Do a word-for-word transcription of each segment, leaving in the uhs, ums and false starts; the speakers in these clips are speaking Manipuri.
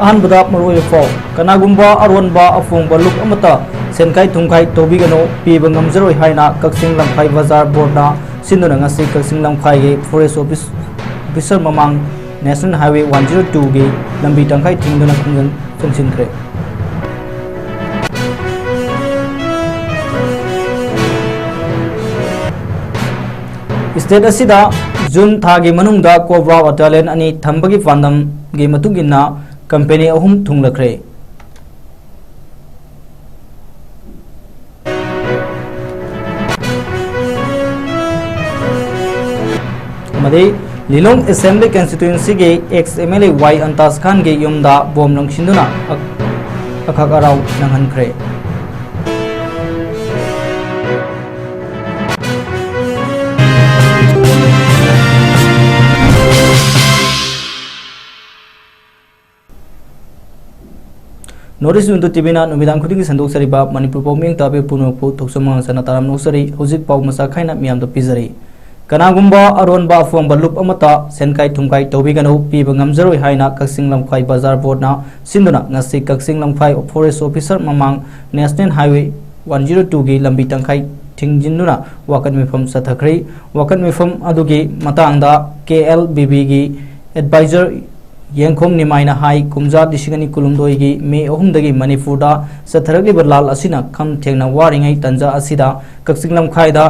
ꯑꯍꯥꯟꯕꯗ ꯃꯔꯨꯑꯣꯏꯕ ꯄꯥꯎ꯫ ꯀꯅꯥꯒꯨꯝꯕ ꯑꯔꯣꯟꯕ ꯑꯐꯣꯡꯕ ꯂꯨꯞ ꯑꯃꯠꯇ ꯁꯦꯟꯈꯥꯏ ꯊꯨꯝꯈꯥꯏ ꯇꯧꯕꯤꯒꯅꯨ, ꯄꯤꯕ ꯉꯝꯖꯔꯣꯏ ꯍꯥꯏꯅ ꯀꯛꯆꯤꯡ ꯂꯝꯈꯥꯏ ꯕꯖꯥꯔ ꯕꯣꯔꯗꯅ ꯁꯤꯟꯗꯨꯅ ꯉꯁꯤ ꯀꯛꯆꯤꯡ ꯂꯝꯈꯥꯏꯒꯤ ꯐꯣꯔꯦꯁ ꯑꯣꯐꯤꯁ, ꯑꯣꯐꯤꯁꯔ ꯃꯃꯥꯡ ꯅꯦꯁꯅꯦꯜ ꯍꯥꯏꯋꯦ ꯋꯥꯟ ꯖꯤꯔꯣ ꯇꯨꯒꯤ ꯂꯝꯕꯤ ꯇꯪꯈꯥꯏ ꯊꯤꯡꯗꯨꯅ ꯈꯣꯡꯖꯪ ꯆꯪꯁꯤꯟꯈ꯭ꯔꯦ꯫ ꯁ꯭ꯇꯦꯠ ꯑꯁꯤꯗ ꯖꯨꯟ ꯊꯥꯒꯤ ꯃꯅꯨꯡꯗ ꯀꯣꯕ꯭ꯔꯥ ꯕꯦꯇꯥꯂꯤꯌꯟ ꯑꯅꯤ ꯊꯝꯕꯒꯤ ꯄꯥꯟꯗꯝꯒꯤ ꯃꯇꯨꯡ ꯏꯟꯅ ꯀꯝꯄꯦꯅꯤ ꯑꯍꯨꯝ ꯊꯨꯡꯂꯈ꯭ꯔꯦ꯫ ꯑꯃꯗꯤ ꯂꯤꯂꯣꯡ ꯑꯦꯁꯦꯝꯕ꯭ꯂꯤ ꯀꯟꯁꯇꯤꯇ꯭ꯋꯦꯟꯁꯤꯒꯤ ex M L A Y Antas ꯈꯥꯟꯒꯤ ꯌꯨꯝꯗ ꯕꯣꯝ ꯂꯪꯁꯤꯟꯗꯨꯅ ꯑꯛ-, ꯑꯀꯛ ꯑꯔꯥꯎ ꯅꯪꯍꯟꯈ꯭ꯔꯦ꯫ North East Window ꯇꯤ ꯚꯤꯅ ꯅꯨꯃꯤꯗꯥꯡ ꯈꯨꯗꯤꯡꯒꯤ ꯁꯟꯗꯣꯛꯆꯔꯤꯕ ꯃꯅꯤꯄꯨꯔ ꯄꯥꯎꯃꯤ ꯇꯥꯕꯤꯕ ꯄꯨꯝꯅꯃꯛꯄꯨ ꯊꯣꯛꯆꯣꯝ ꯃꯉꯥꯡ ꯆꯅ ꯇꯔꯥꯝꯅ ꯑꯣꯛꯆꯔꯤ꯫ ꯍꯧꯖꯤꯛ ꯄꯥꯎ ꯃꯆꯥ ꯈꯥꯏꯅ ꯃꯤꯌꯥꯝꯗ ꯄꯤꯖꯔꯤ꯫ ꯀꯅꯥꯒꯨꯝꯕ ꯑꯔꯣꯟꯕ ꯑꯐꯣꯡꯕ ꯂꯨꯞ ꯑꯃꯠꯇ ꯁꯦꯟꯈꯥꯏ ꯊꯨꯝꯈꯥꯏ ꯇꯧꯕꯤꯒꯅꯨ, ꯄꯤꯕ ꯉꯝꯖꯔꯣꯏ ꯍꯥꯏꯅ ꯀꯛꯆꯤꯡ ꯂꯝꯈꯥꯏ ꯕꯖꯥꯔ ꯕꯣꯔꯗꯅ ꯁꯤꯟꯗꯨꯅ ꯉꯁꯤ ꯀꯛꯆꯤꯡ ꯂꯝꯈꯥꯏ ꯐꯣꯔꯦꯁ ꯑꯣꯐꯤꯁꯔ ꯃꯃꯥꯡ ꯅꯦꯁꯅꯦꯜ ꯍꯥꯏꯋꯦ ꯋꯥꯟ ꯖꯤꯔꯣ ꯇꯨꯒꯤ ꯂꯝꯕꯤ ꯇꯪꯈꯥꯏ ꯊꯤꯡꯖꯤꯟꯗꯨꯅ ꯋꯥꯀꯠ ꯃꯤꯐꯝ ꯆꯠꯊꯈ꯭ꯔꯦ꯫ ꯋꯥꯀꯠ ꯃꯤꯐꯝ ꯑꯗꯨꯒꯤ ꯃꯇꯥꯡꯗ ꯀꯦ ꯑꯦꯜ ꯕꯤ ꯕꯤꯒꯤ ꯑꯦꯗꯚꯥꯏꯖꯔ ꯌꯦꯡꯈꯣꯝ ꯅꯤꯃꯥꯏꯅ ꯍꯥꯏ, ꯀꯨꯝꯖꯥ ꯂꯤꯁꯤꯡ ꯑꯅꯤ ꯀꯨꯟꯍꯨꯝꯗꯣꯏꯒꯤ ꯃꯦ ꯑꯍꯨꯝꯗꯒꯤ ꯃꯅꯤꯄꯨꯔꯗ ꯆꯠꯊꯔꯛꯂꯤꯕ ꯂꯥꯜ ꯑꯁꯤꯅ ꯈꯝ ꯊꯦꯡꯅ ꯋꯥꯔꯤꯉꯩ ꯇꯟꯖꯥ ꯑꯁꯤꯗ ꯀꯛꯆꯤꯡ ꯂꯝꯈꯥꯏꯗ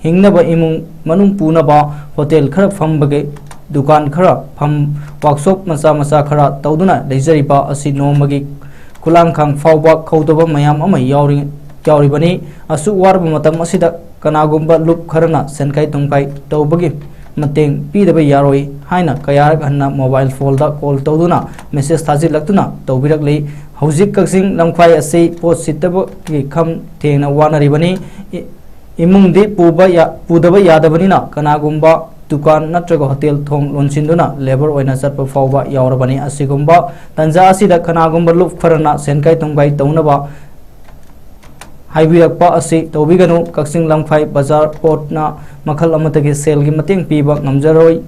ꯍꯤꯡꯅꯕ ꯏꯃꯨꯡ ꯃꯅꯨꯡ ꯄꯨꯅꯕ ꯍꯣꯇꯦꯜ ꯈꯔ ꯐꯝꯕꯒꯤ, ꯗꯨꯀꯥꯟ ꯈꯔ ꯐꯝ, ꯋꯥꯛꯁꯣꯞ ꯃꯆꯥ ꯃꯆꯥ ꯈꯔ ꯇꯧꯗꯨꯅ ꯂꯩꯖꯔꯤꯕ ꯑꯁꯤ ꯅꯣꯡꯃꯒꯤ ꯈꯨꯂꯥꯡꯈꯥꯡ ꯐꯥꯎꯕ ꯀꯧꯗꯕ ꯃꯌꯥꯝ ꯑꯃ ꯌꯥꯎꯔꯤ-, ꯌꯥꯎꯔꯤꯕꯅꯤ꯫ ꯑꯁꯨꯛ ꯋꯥꯔꯕ ꯃꯇꯝ ꯑꯁꯤꯗ ꯀꯅꯥꯒꯨꯝꯕ ꯂꯨꯞ ꯈꯔꯅ ꯁꯦꯟꯈꯥꯏ ꯊꯨꯝꯈꯥꯏ ꯇꯧꯕꯒꯤ ꯃꯇꯦꯡ ꯄꯤꯗꯕ ꯌꯥꯔꯣꯏ ꯍꯥꯏꯅ ꯀꯌꯥꯔꯛ ꯍꯟꯅ ꯃꯣꯕꯥꯏꯜ ꯐꯣꯟꯗ ꯀꯣꯜ ꯇꯧꯗꯨꯅ ꯃꯦꯁꯦꯖ ꯊꯥꯖꯤꯜꯂꯛꯇꯨꯅ ꯇꯧꯕꯤꯔꯛꯂꯤ꯫ ꯍꯧꯖꯤꯛ ꯀꯛꯆꯤꯡ ꯂꯝꯈꯥꯏ ꯑꯁꯤ ꯄꯣꯠ ꯁꯤꯠꯇꯕꯒꯤ ꯈꯝ ꯊꯦꯡꯅ ꯋꯥꯅꯔꯤꯕꯅꯤ꯫ ꯏ-, ꯏꯃꯨꯡꯗꯤ ꯄꯨꯕ ꯌꯥ-, ꯄꯨꯗꯕ ꯌꯥꯗꯕꯅꯤꯅ ꯀꯅꯥꯒꯨꯝꯕ ꯗꯨꯀꯥꯟ ꯅꯠꯇ꯭ꯔꯒ ꯍꯣꯇꯦꯜ ꯊꯣꯡ ꯂꯣꯟꯁꯤꯟꯗꯨꯅ ꯂꯦꯕꯔ ꯑꯣꯏꯅ ꯆꯠꯄ ꯐꯥꯎꯕ ꯌꯥꯎꯔꯕꯅꯤ꯫ ꯑꯁꯤꯒꯨꯝꯕ ꯇꯟꯖꯥ ꯑꯁꯤꯗ ꯀꯅꯥꯒꯨꯝꯕ ꯂꯨꯞ ꯈꯔꯅ ꯁꯦꯟꯈꯥꯏ ꯊꯨꯝꯈꯥꯏ ꯇꯧꯅꯕ ꯍꯥꯏꯕꯤꯔꯛꯄ ꯑꯁꯤ ꯇꯧꯕꯤꯒꯅꯨ꯫ ꯀꯛꯆꯤꯡ ꯂꯝꯈꯥꯏ ꯕꯖꯥꯔ ꯄꯣꯠꯅ ꯃꯈꯜ ꯑꯃꯠꯇꯒꯤ ꯁꯦꯜꯒꯤ ꯃꯇꯦꯡ ꯄꯤꯕ ꯉꯝꯖꯔꯣꯏ꯫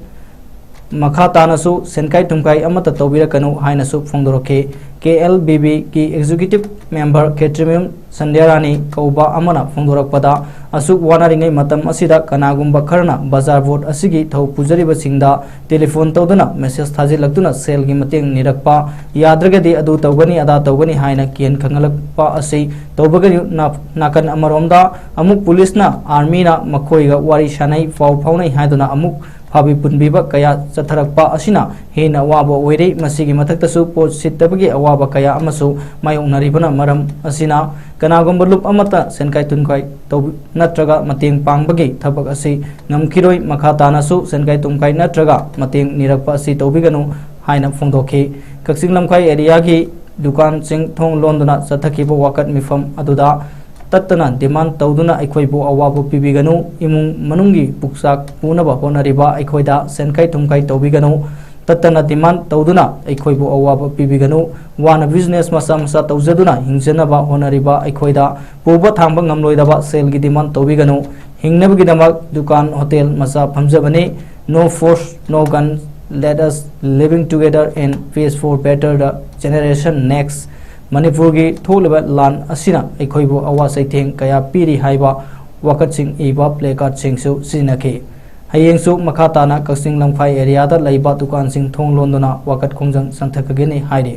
ꯃꯈꯥ ꯇꯥꯅꯁꯨ ꯁꯦꯟꯀꯥꯏ ꯊꯨꯝꯀꯥꯏ ꯑꯃꯠꯇ ꯇꯧꯕꯤꯔꯛꯀꯅꯨ ꯍꯥꯏꯅꯁꯨ ꯐꯣꯡꯗꯣꯔꯛꯈꯤ꯫ ꯀꯦ ꯑꯦꯜ ꯕꯤ ꯕꯤꯒꯤ ꯑꯦꯛꯖꯤꯀ꯭ꯌꯨꯇꯤꯚ ꯃꯦꯝꯕꯔ ꯈꯦꯇ꯭ꯔꯤꯃꯌꯨꯝ ꯁꯟꯙ꯭ꯌꯥꯔꯥꯅꯤ ꯀꯧꯕ ꯑꯃꯅ ꯐꯣꯡꯗꯣꯔꯛꯄꯗ, ꯑꯁꯨꯛ ꯋꯥꯅꯔꯤꯉꯩ ꯃꯇꯝ ꯑꯁꯤꯗ ꯀꯅꯥꯒꯨꯝꯕ ꯈꯔꯅ ꯕꯖꯥꯔ ꯕꯣꯠ ꯑꯁꯤꯒꯤ ꯊꯧ ꯄꯨꯖꯔꯤꯕꯁꯤꯡꯗ ꯇꯦꯂꯤꯐꯣꯟ ꯇꯧꯗꯨꯅ ꯃꯦꯁꯦꯖ ꯊꯥꯖꯤꯜꯂꯛꯇꯨꯅ ꯁꯦꯜꯒꯤ ꯃꯇꯦꯡ ꯅꯤꯔꯛꯄ, ꯌꯥꯗ꯭ꯔꯒꯗꯤ ꯑꯗꯨ ꯇꯧꯒꯅꯤ, ꯑꯗꯥ ꯇꯧꯒꯅꯤ ꯍꯥꯏꯅ ꯀꯤꯍꯟ ꯈꯪꯍꯜꯂꯛꯄ ꯑꯁꯤ ꯇꯧꯕꯒꯤ ꯅꯥ-, ꯅꯥꯀꯟ ꯑꯃꯔꯣꯝꯗ ꯑꯃꯨꯛ ꯄꯨꯂꯤꯁꯅ ꯑꯥꯔꯃꯤꯅ ꯃꯈꯣꯏꯒ ꯋꯥꯔꯤ ꯁꯥꯟꯅꯩ, ꯄꯥꯎ ꯐꯥꯎꯅꯩ ꯍꯥꯏꯗꯨꯅ ꯑꯃꯨꯛ ꯐꯥꯕꯤ ꯄꯨꯟꯕꯤꯕ ꯀꯌꯥ ꯆꯠꯊꯔꯛꯄ ꯑꯁꯤꯅ ꯍꯦꯟꯅ ꯑꯋꯥꯕ ꯑꯣꯏꯔꯦ꯫ ꯃꯁꯤꯒꯤ ꯃꯊꯛꯇꯁꯨ ꯄꯣꯠ ꯁꯤꯠꯇꯕꯒꯤ ꯑꯋꯥꯕ ꯀꯌꯥ ꯑꯃꯁꯨ ꯃꯥꯌꯣꯛꯅꯔꯤꯕꯅ ꯃꯔꯝ ꯑꯁꯤꯅ ꯀꯅꯥꯒꯨꯝꯕ ꯂꯨꯞ ꯑꯃꯠꯇ ꯁꯦꯟꯀꯥꯏ ꯊꯨꯝꯀꯥꯏ ꯇꯧꯕ ꯅꯠꯇ꯭ꯔꯒ ꯃꯇꯦꯡ ꯄꯥꯡꯕꯒꯤ ꯊꯕꯛ ꯑꯁꯤ ꯉꯝꯈꯤꯔꯣꯏ꯫ ꯃꯈꯥ ꯇꯥꯅꯁꯨ ꯁꯦꯟꯀꯥꯏ ꯊꯨꯝꯀꯥꯏ ꯅꯠꯇ꯭ꯔꯒ ꯃꯇꯦꯡ ꯅꯤꯔꯛꯄ ꯑꯁꯤ ꯇꯧꯕꯤꯒꯅꯨ ꯍꯥꯏꯅ ꯐꯣꯡꯗꯣꯛꯈꯤ꯫ ꯀꯛꯆꯤꯡ ꯂꯝꯈꯥꯏ ꯑꯦꯔꯤꯌꯥꯒꯤ ꯗꯨꯀꯥꯟꯁꯤꯡ ꯊꯣꯡ ꯂꯣꯟꯗꯨꯅ ꯆꯠꯊꯈꯤꯕ ꯋꯥꯀꯠ ꯃꯤꯐꯝ ꯑꯗꯨꯗ ꯇꯠꯇꯅ ꯗꯤꯃꯥꯟ ꯇꯧꯗꯨꯅ ꯑꯩꯈꯣꯏꯕꯨ ꯑꯋꯥꯕ ꯄꯤꯕꯤꯒꯅꯨ, ꯏꯃꯨꯡ ꯃꯅꯨꯡꯒꯤ ꯄꯨꯛꯆꯥꯛ ꯄꯨꯅꯕ ꯍꯣꯠꯅꯔꯤꯕ ꯑꯩꯈꯣꯏꯗ ꯁꯦꯟꯈꯥꯏ ꯊꯨꯝꯈꯥꯏ ꯇꯧꯕꯤꯒꯅꯨ, ꯇꯠꯇꯅ ꯗꯤꯃꯥꯟ ꯇꯧꯗꯨꯅ ꯑꯩꯈꯣꯏꯕꯨ ꯑꯋꯥꯕ ꯄꯤꯕꯤꯒꯅꯨ, ꯋꯥꯅ ꯕꯤꯖꯤꯅꯦꯁ ꯃꯆꯥ ꯃꯆꯥ ꯇꯧꯖꯗꯨꯅ ꯍꯤꯡꯖꯅꯕ ꯍꯣꯠꯅꯔꯤꯕ ꯑꯩꯈꯣꯏꯗ ꯄꯨꯕ ꯊꯥꯡꯕ ꯉꯝꯂꯣꯏꯗꯕ ꯁꯦꯜꯒꯤ ꯗꯤꯃꯥꯟ ꯇꯧꯕꯤꯒꯅꯨ, ꯍꯤꯡꯅꯕꯒꯤꯗꯃꯛ ꯗꯨꯀꯥꯟ ꯍꯣꯇꯦꯜ ꯃꯆꯥ ꯐꯝꯖꯕꯅꯤ꯫ No force, no gun, let us living together and face for better the generation next꯫ ꯃꯅꯤꯄꯨꯔꯒꯤ ꯊꯣꯛꯂꯤꯕ ꯂꯥꯟ ꯑꯁꯤꯅ ꯑꯩꯈꯣꯏꯕꯨ ꯑꯋꯥ ꯆꯩꯊꯦꯡ ꯀꯌꯥ ꯄꯤꯔꯤ ꯍꯥꯏꯕ ꯋꯥꯀꯠꯁꯤꯡ ꯏꯕ ꯄ꯭ꯂꯦꯀꯥꯔꯗꯁꯤꯡꯁꯨ ꯁꯤꯖꯤꯟꯅꯈꯤ꯫ ꯍꯌꯦꯡꯁꯨ ꯃꯈꯥ ꯇꯥꯅ ꯀꯛꯆꯤꯡ ꯂꯝꯈꯥꯏ ꯑꯦꯔꯤꯌꯥꯗ ꯂꯩꯕ ꯗꯨꯀꯥꯟꯁꯤꯡ ꯊꯣꯡ ꯂꯣꯟꯗꯨꯅ ꯋꯥꯀꯠ ꯈꯣꯡꯖꯪ ꯆꯪꯊꯈꯤꯒꯅꯤ ꯍꯥꯏꯔꯤ꯫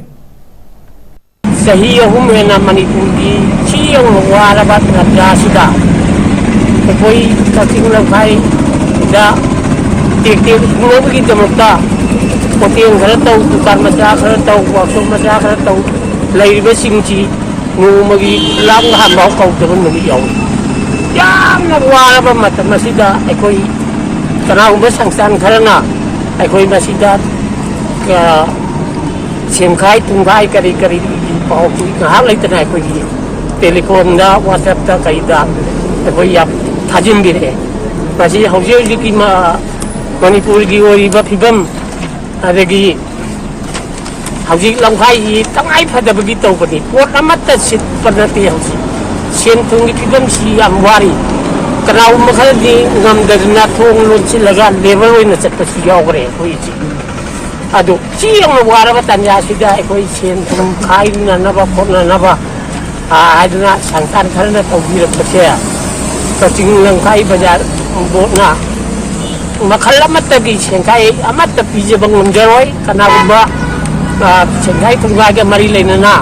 ꯆꯍꯤ ꯑꯍꯨꯝ ꯍꯦꯟꯅ ꯃꯅꯤꯄꯨꯔꯒꯤ ꯁꯤ ꯌꯧꯅ ꯋꯥꯔꯕ ꯇꯥꯟꯖꯥꯁꯤꯗ ꯑꯩꯈꯣꯏ ꯀꯛꯆꯤꯡ ꯂꯝꯈꯥꯏꯗ ꯇꯦꯛ ꯇꯦꯛ ꯍꯤꯡꯅꯕꯒꯤꯗꯃꯛꯇ ꯍꯣꯇꯦꯜ ꯈꯔ ꯇꯧ, ꯗꯨꯀꯥꯟ ꯃꯆꯥ ꯈꯔ ꯇꯧ, ꯋꯥꯛꯁꯣꯞ ꯃꯆꯥ ꯈꯔ ꯇꯧ, ꯂꯩꯔꯤꯕꯁꯤꯡꯁꯤ ꯅꯣꯡꯃꯒꯤ ꯂꯥꯝ ꯍꯥꯟꯕ ꯀꯧꯗꯕ ꯅꯨꯃꯤꯠ ꯌꯥꯎꯏ꯫ ꯌꯥꯝꯅ ꯋꯥꯔꯕ ꯃꯇꯝ ꯑꯁꯤꯗ ꯑꯩꯈꯣꯏ ꯀꯅꯥꯒꯨꯝꯕ ꯁꯪꯁꯊꯥꯟ ꯈꯔꯅ ꯑꯩꯈꯣꯏ ꯃꯁꯤꯗ, ꯑ, ꯁꯦꯟꯈꯥꯏ ꯊꯨꯝꯈꯥꯏ ꯀꯔꯤ ꯀꯔꯤ ꯄꯥꯎ ꯉꯥꯏꯍꯥꯛ ꯂꯩꯇꯅ ꯑꯩꯈꯣꯏꯒꯤ ꯇꯦꯂꯤꯐꯣꯟꯗ, ꯋꯥꯆꯞꯇ ꯀꯩꯗ ꯑꯩꯈꯣꯏ ꯌꯥꯝ ꯊꯥꯖꯤꯟꯕꯤꯔꯛꯑꯦ꯫ ꯃꯁꯤ ꯍꯧꯖꯤꯛ ꯍꯧꯖꯤꯛꯀꯤ ꯃ-, ꯃꯅꯤꯄꯨꯔꯒꯤ ꯑꯣꯏꯔꯤꯕ ꯐꯤꯕꯝ, ꯑꯗꯒꯤ ꯍꯧꯖꯤꯛ ꯂꯝꯈꯥꯏꯒꯤ ꯇꯉꯥꯏ ꯐꯗꯕꯒꯤ ꯇꯧꯕꯅꯤ, ꯄꯣꯠ ꯑꯃꯠꯇ ꯁꯤꯠꯄ ꯅꯠꯇꯦ꯫ ꯍꯧꯖꯤꯛ ꯁꯦꯟ ꯊꯨꯝꯒꯤ ꯐꯤꯕꯝꯁꯤ ꯌꯥꯝ ꯋꯥꯔꯤ꯫ ꯀꯅꯥꯒꯨꯝꯕ ꯈꯔꯗꯤ ꯉꯝꯗꯗꯅ ꯊꯣꯡ ꯂꯣꯟꯁꯤꯜꯂꯒ ꯂꯦꯕꯔ ꯑꯣꯏꯅ ꯆꯠꯄꯁꯨ ꯌꯥꯎꯈ꯭ꯔꯦ ꯑꯩꯈꯣꯏ ꯏꯆꯦ꯫ ꯑꯗꯣ ꯁꯤ ꯌꯥꯝꯅ ꯋꯥꯔꯕ ꯇꯥꯟꯖꯥꯁꯤꯗ ꯑꯩꯈꯣꯏ ꯁꯦꯟ ꯊꯨꯝ ꯈꯥꯏꯅꯅꯕ ꯈꯣꯠꯅꯅꯕ, ꯑ, ꯍꯥꯏꯗꯅ ꯁꯪꯁꯊꯥꯟ ꯈꯔꯅ ꯇꯧꯕꯤꯔꯛꯄꯁꯦ ꯀꯛꯆꯤꯡ ꯂꯝꯈꯥꯏ ꯕꯖꯥꯔ ꯕꯣꯔꯗꯅ ꯃꯈꯜ ꯑꯃꯠꯇꯒꯤ ꯁꯦꯟꯈꯥꯏ ꯑꯃꯠꯇ ꯄꯤꯖꯕ ꯉꯝꯖꯔꯣꯏ꯫ ꯀꯅꯥꯒꯨꯝꯕ, ꯑ, ꯁꯦꯟꯈꯥꯏ ꯊꯨꯝꯈꯥꯏꯒ ꯃꯔꯤ ꯂꯩꯅꯅ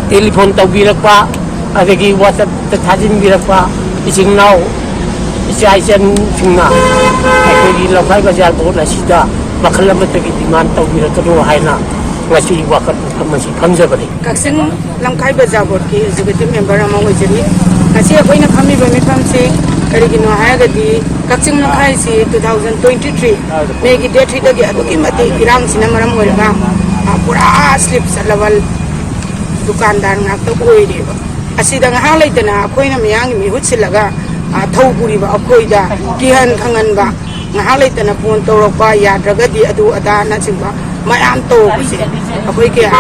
ꯇꯦꯂꯤꯐꯣꯟ ꯇꯧꯕꯤꯔꯛꯄ, ꯑꯗꯒꯤ WhatsApp-ꯇ ꯊꯥꯖꯤꯟꯕꯤꯔꯛꯄ ꯏꯆꯤꯟ ꯏꯅꯥꯎ, ꯏꯆꯥ ꯏꯆꯟꯁꯤꯡꯅ ꯑꯩꯈꯣꯏꯒꯤ ꯂꯝꯈꯥꯏ ꯕꯖꯥꯔ ꯕꯣꯔꯗ ꯑꯁꯤꯗ ꯃꯈꯜ ꯑꯃꯠꯇꯒꯤ ꯗꯤꯃꯥꯟ ꯇꯧꯕꯤꯔꯛꯀꯅꯨ ꯍꯥꯏꯅ ꯉꯁꯤ ꯋꯥꯀꯠ ꯃꯐꯝ ꯑꯁꯤ ꯐꯝꯖꯕꯅꯤ꯫ ꯀꯛꯆꯤꯡ ꯂꯝꯈꯥꯏ ꯕꯖꯥꯔ ꯕꯣꯔꯗꯀꯤ ꯑꯦꯛꯖꯤꯀ꯭ꯌꯨꯇꯤꯚ ꯃꯦꯝꯕꯔ ꯑꯃ ꯑꯣꯏꯖꯔꯤ꯫ ꯉꯁꯤ ꯑꯩꯈꯣꯏꯅ ꯐꯝꯃꯤꯕ ꯃꯤꯐꯝꯁꯤ ꯀꯔꯤꯒꯤꯅꯣ ꯍꯥꯏꯔꯒꯗꯤ, ꯀꯛꯆꯤꯡ ꯂꯝꯈꯥꯏꯁꯤ two thousand twenty three ꯃꯦꯒꯤ date three-ꯗꯒꯤ ꯑꯗꯨꯛꯀꯤ ꯃꯇꯤꯛ ꯏꯔꯥꯡꯁꯤꯅ ꯃꯔꯝ ꯑꯣꯏꯔꯒ, ꯑ, ꯄꯨꯔꯥ ꯁ꯭ꯂꯤꯞ ꯆꯠꯂꯕ ꯗꯨꯀꯥꯟꯗꯥꯔ ꯉꯥꯛꯇ ꯑꯣꯏꯔꯦꯕ꯫ ꯑꯁꯤꯗ ꯉꯥꯏꯍꯥꯛ ꯂꯩꯇꯅ ꯑꯩꯈꯣꯏꯅ ꯃꯤꯌꯥꯝꯒꯤ ꯃꯤꯍꯨꯠ ꯁꯤꯜꯂꯒ, ꯑ, ꯊꯧ ꯄꯨꯔꯤꯕ ꯑꯩꯈꯣꯏꯗ ꯀꯤꯍꯟ ꯈꯪꯍꯟꯕ, ꯉꯥꯏꯍꯥꯛ ꯂꯩꯇꯅ ꯐꯣꯟ ꯇꯧꯔꯛꯄ, ꯌꯥꯗ꯭ꯔꯒꯗꯤ ꯑꯗꯨ ꯑꯗꯥꯅꯆꯤꯡꯕ ꯃꯌꯥꯝ ꯇꯧꯕꯁꯦ ꯑꯩꯈꯣꯏ ꯀꯌꯥ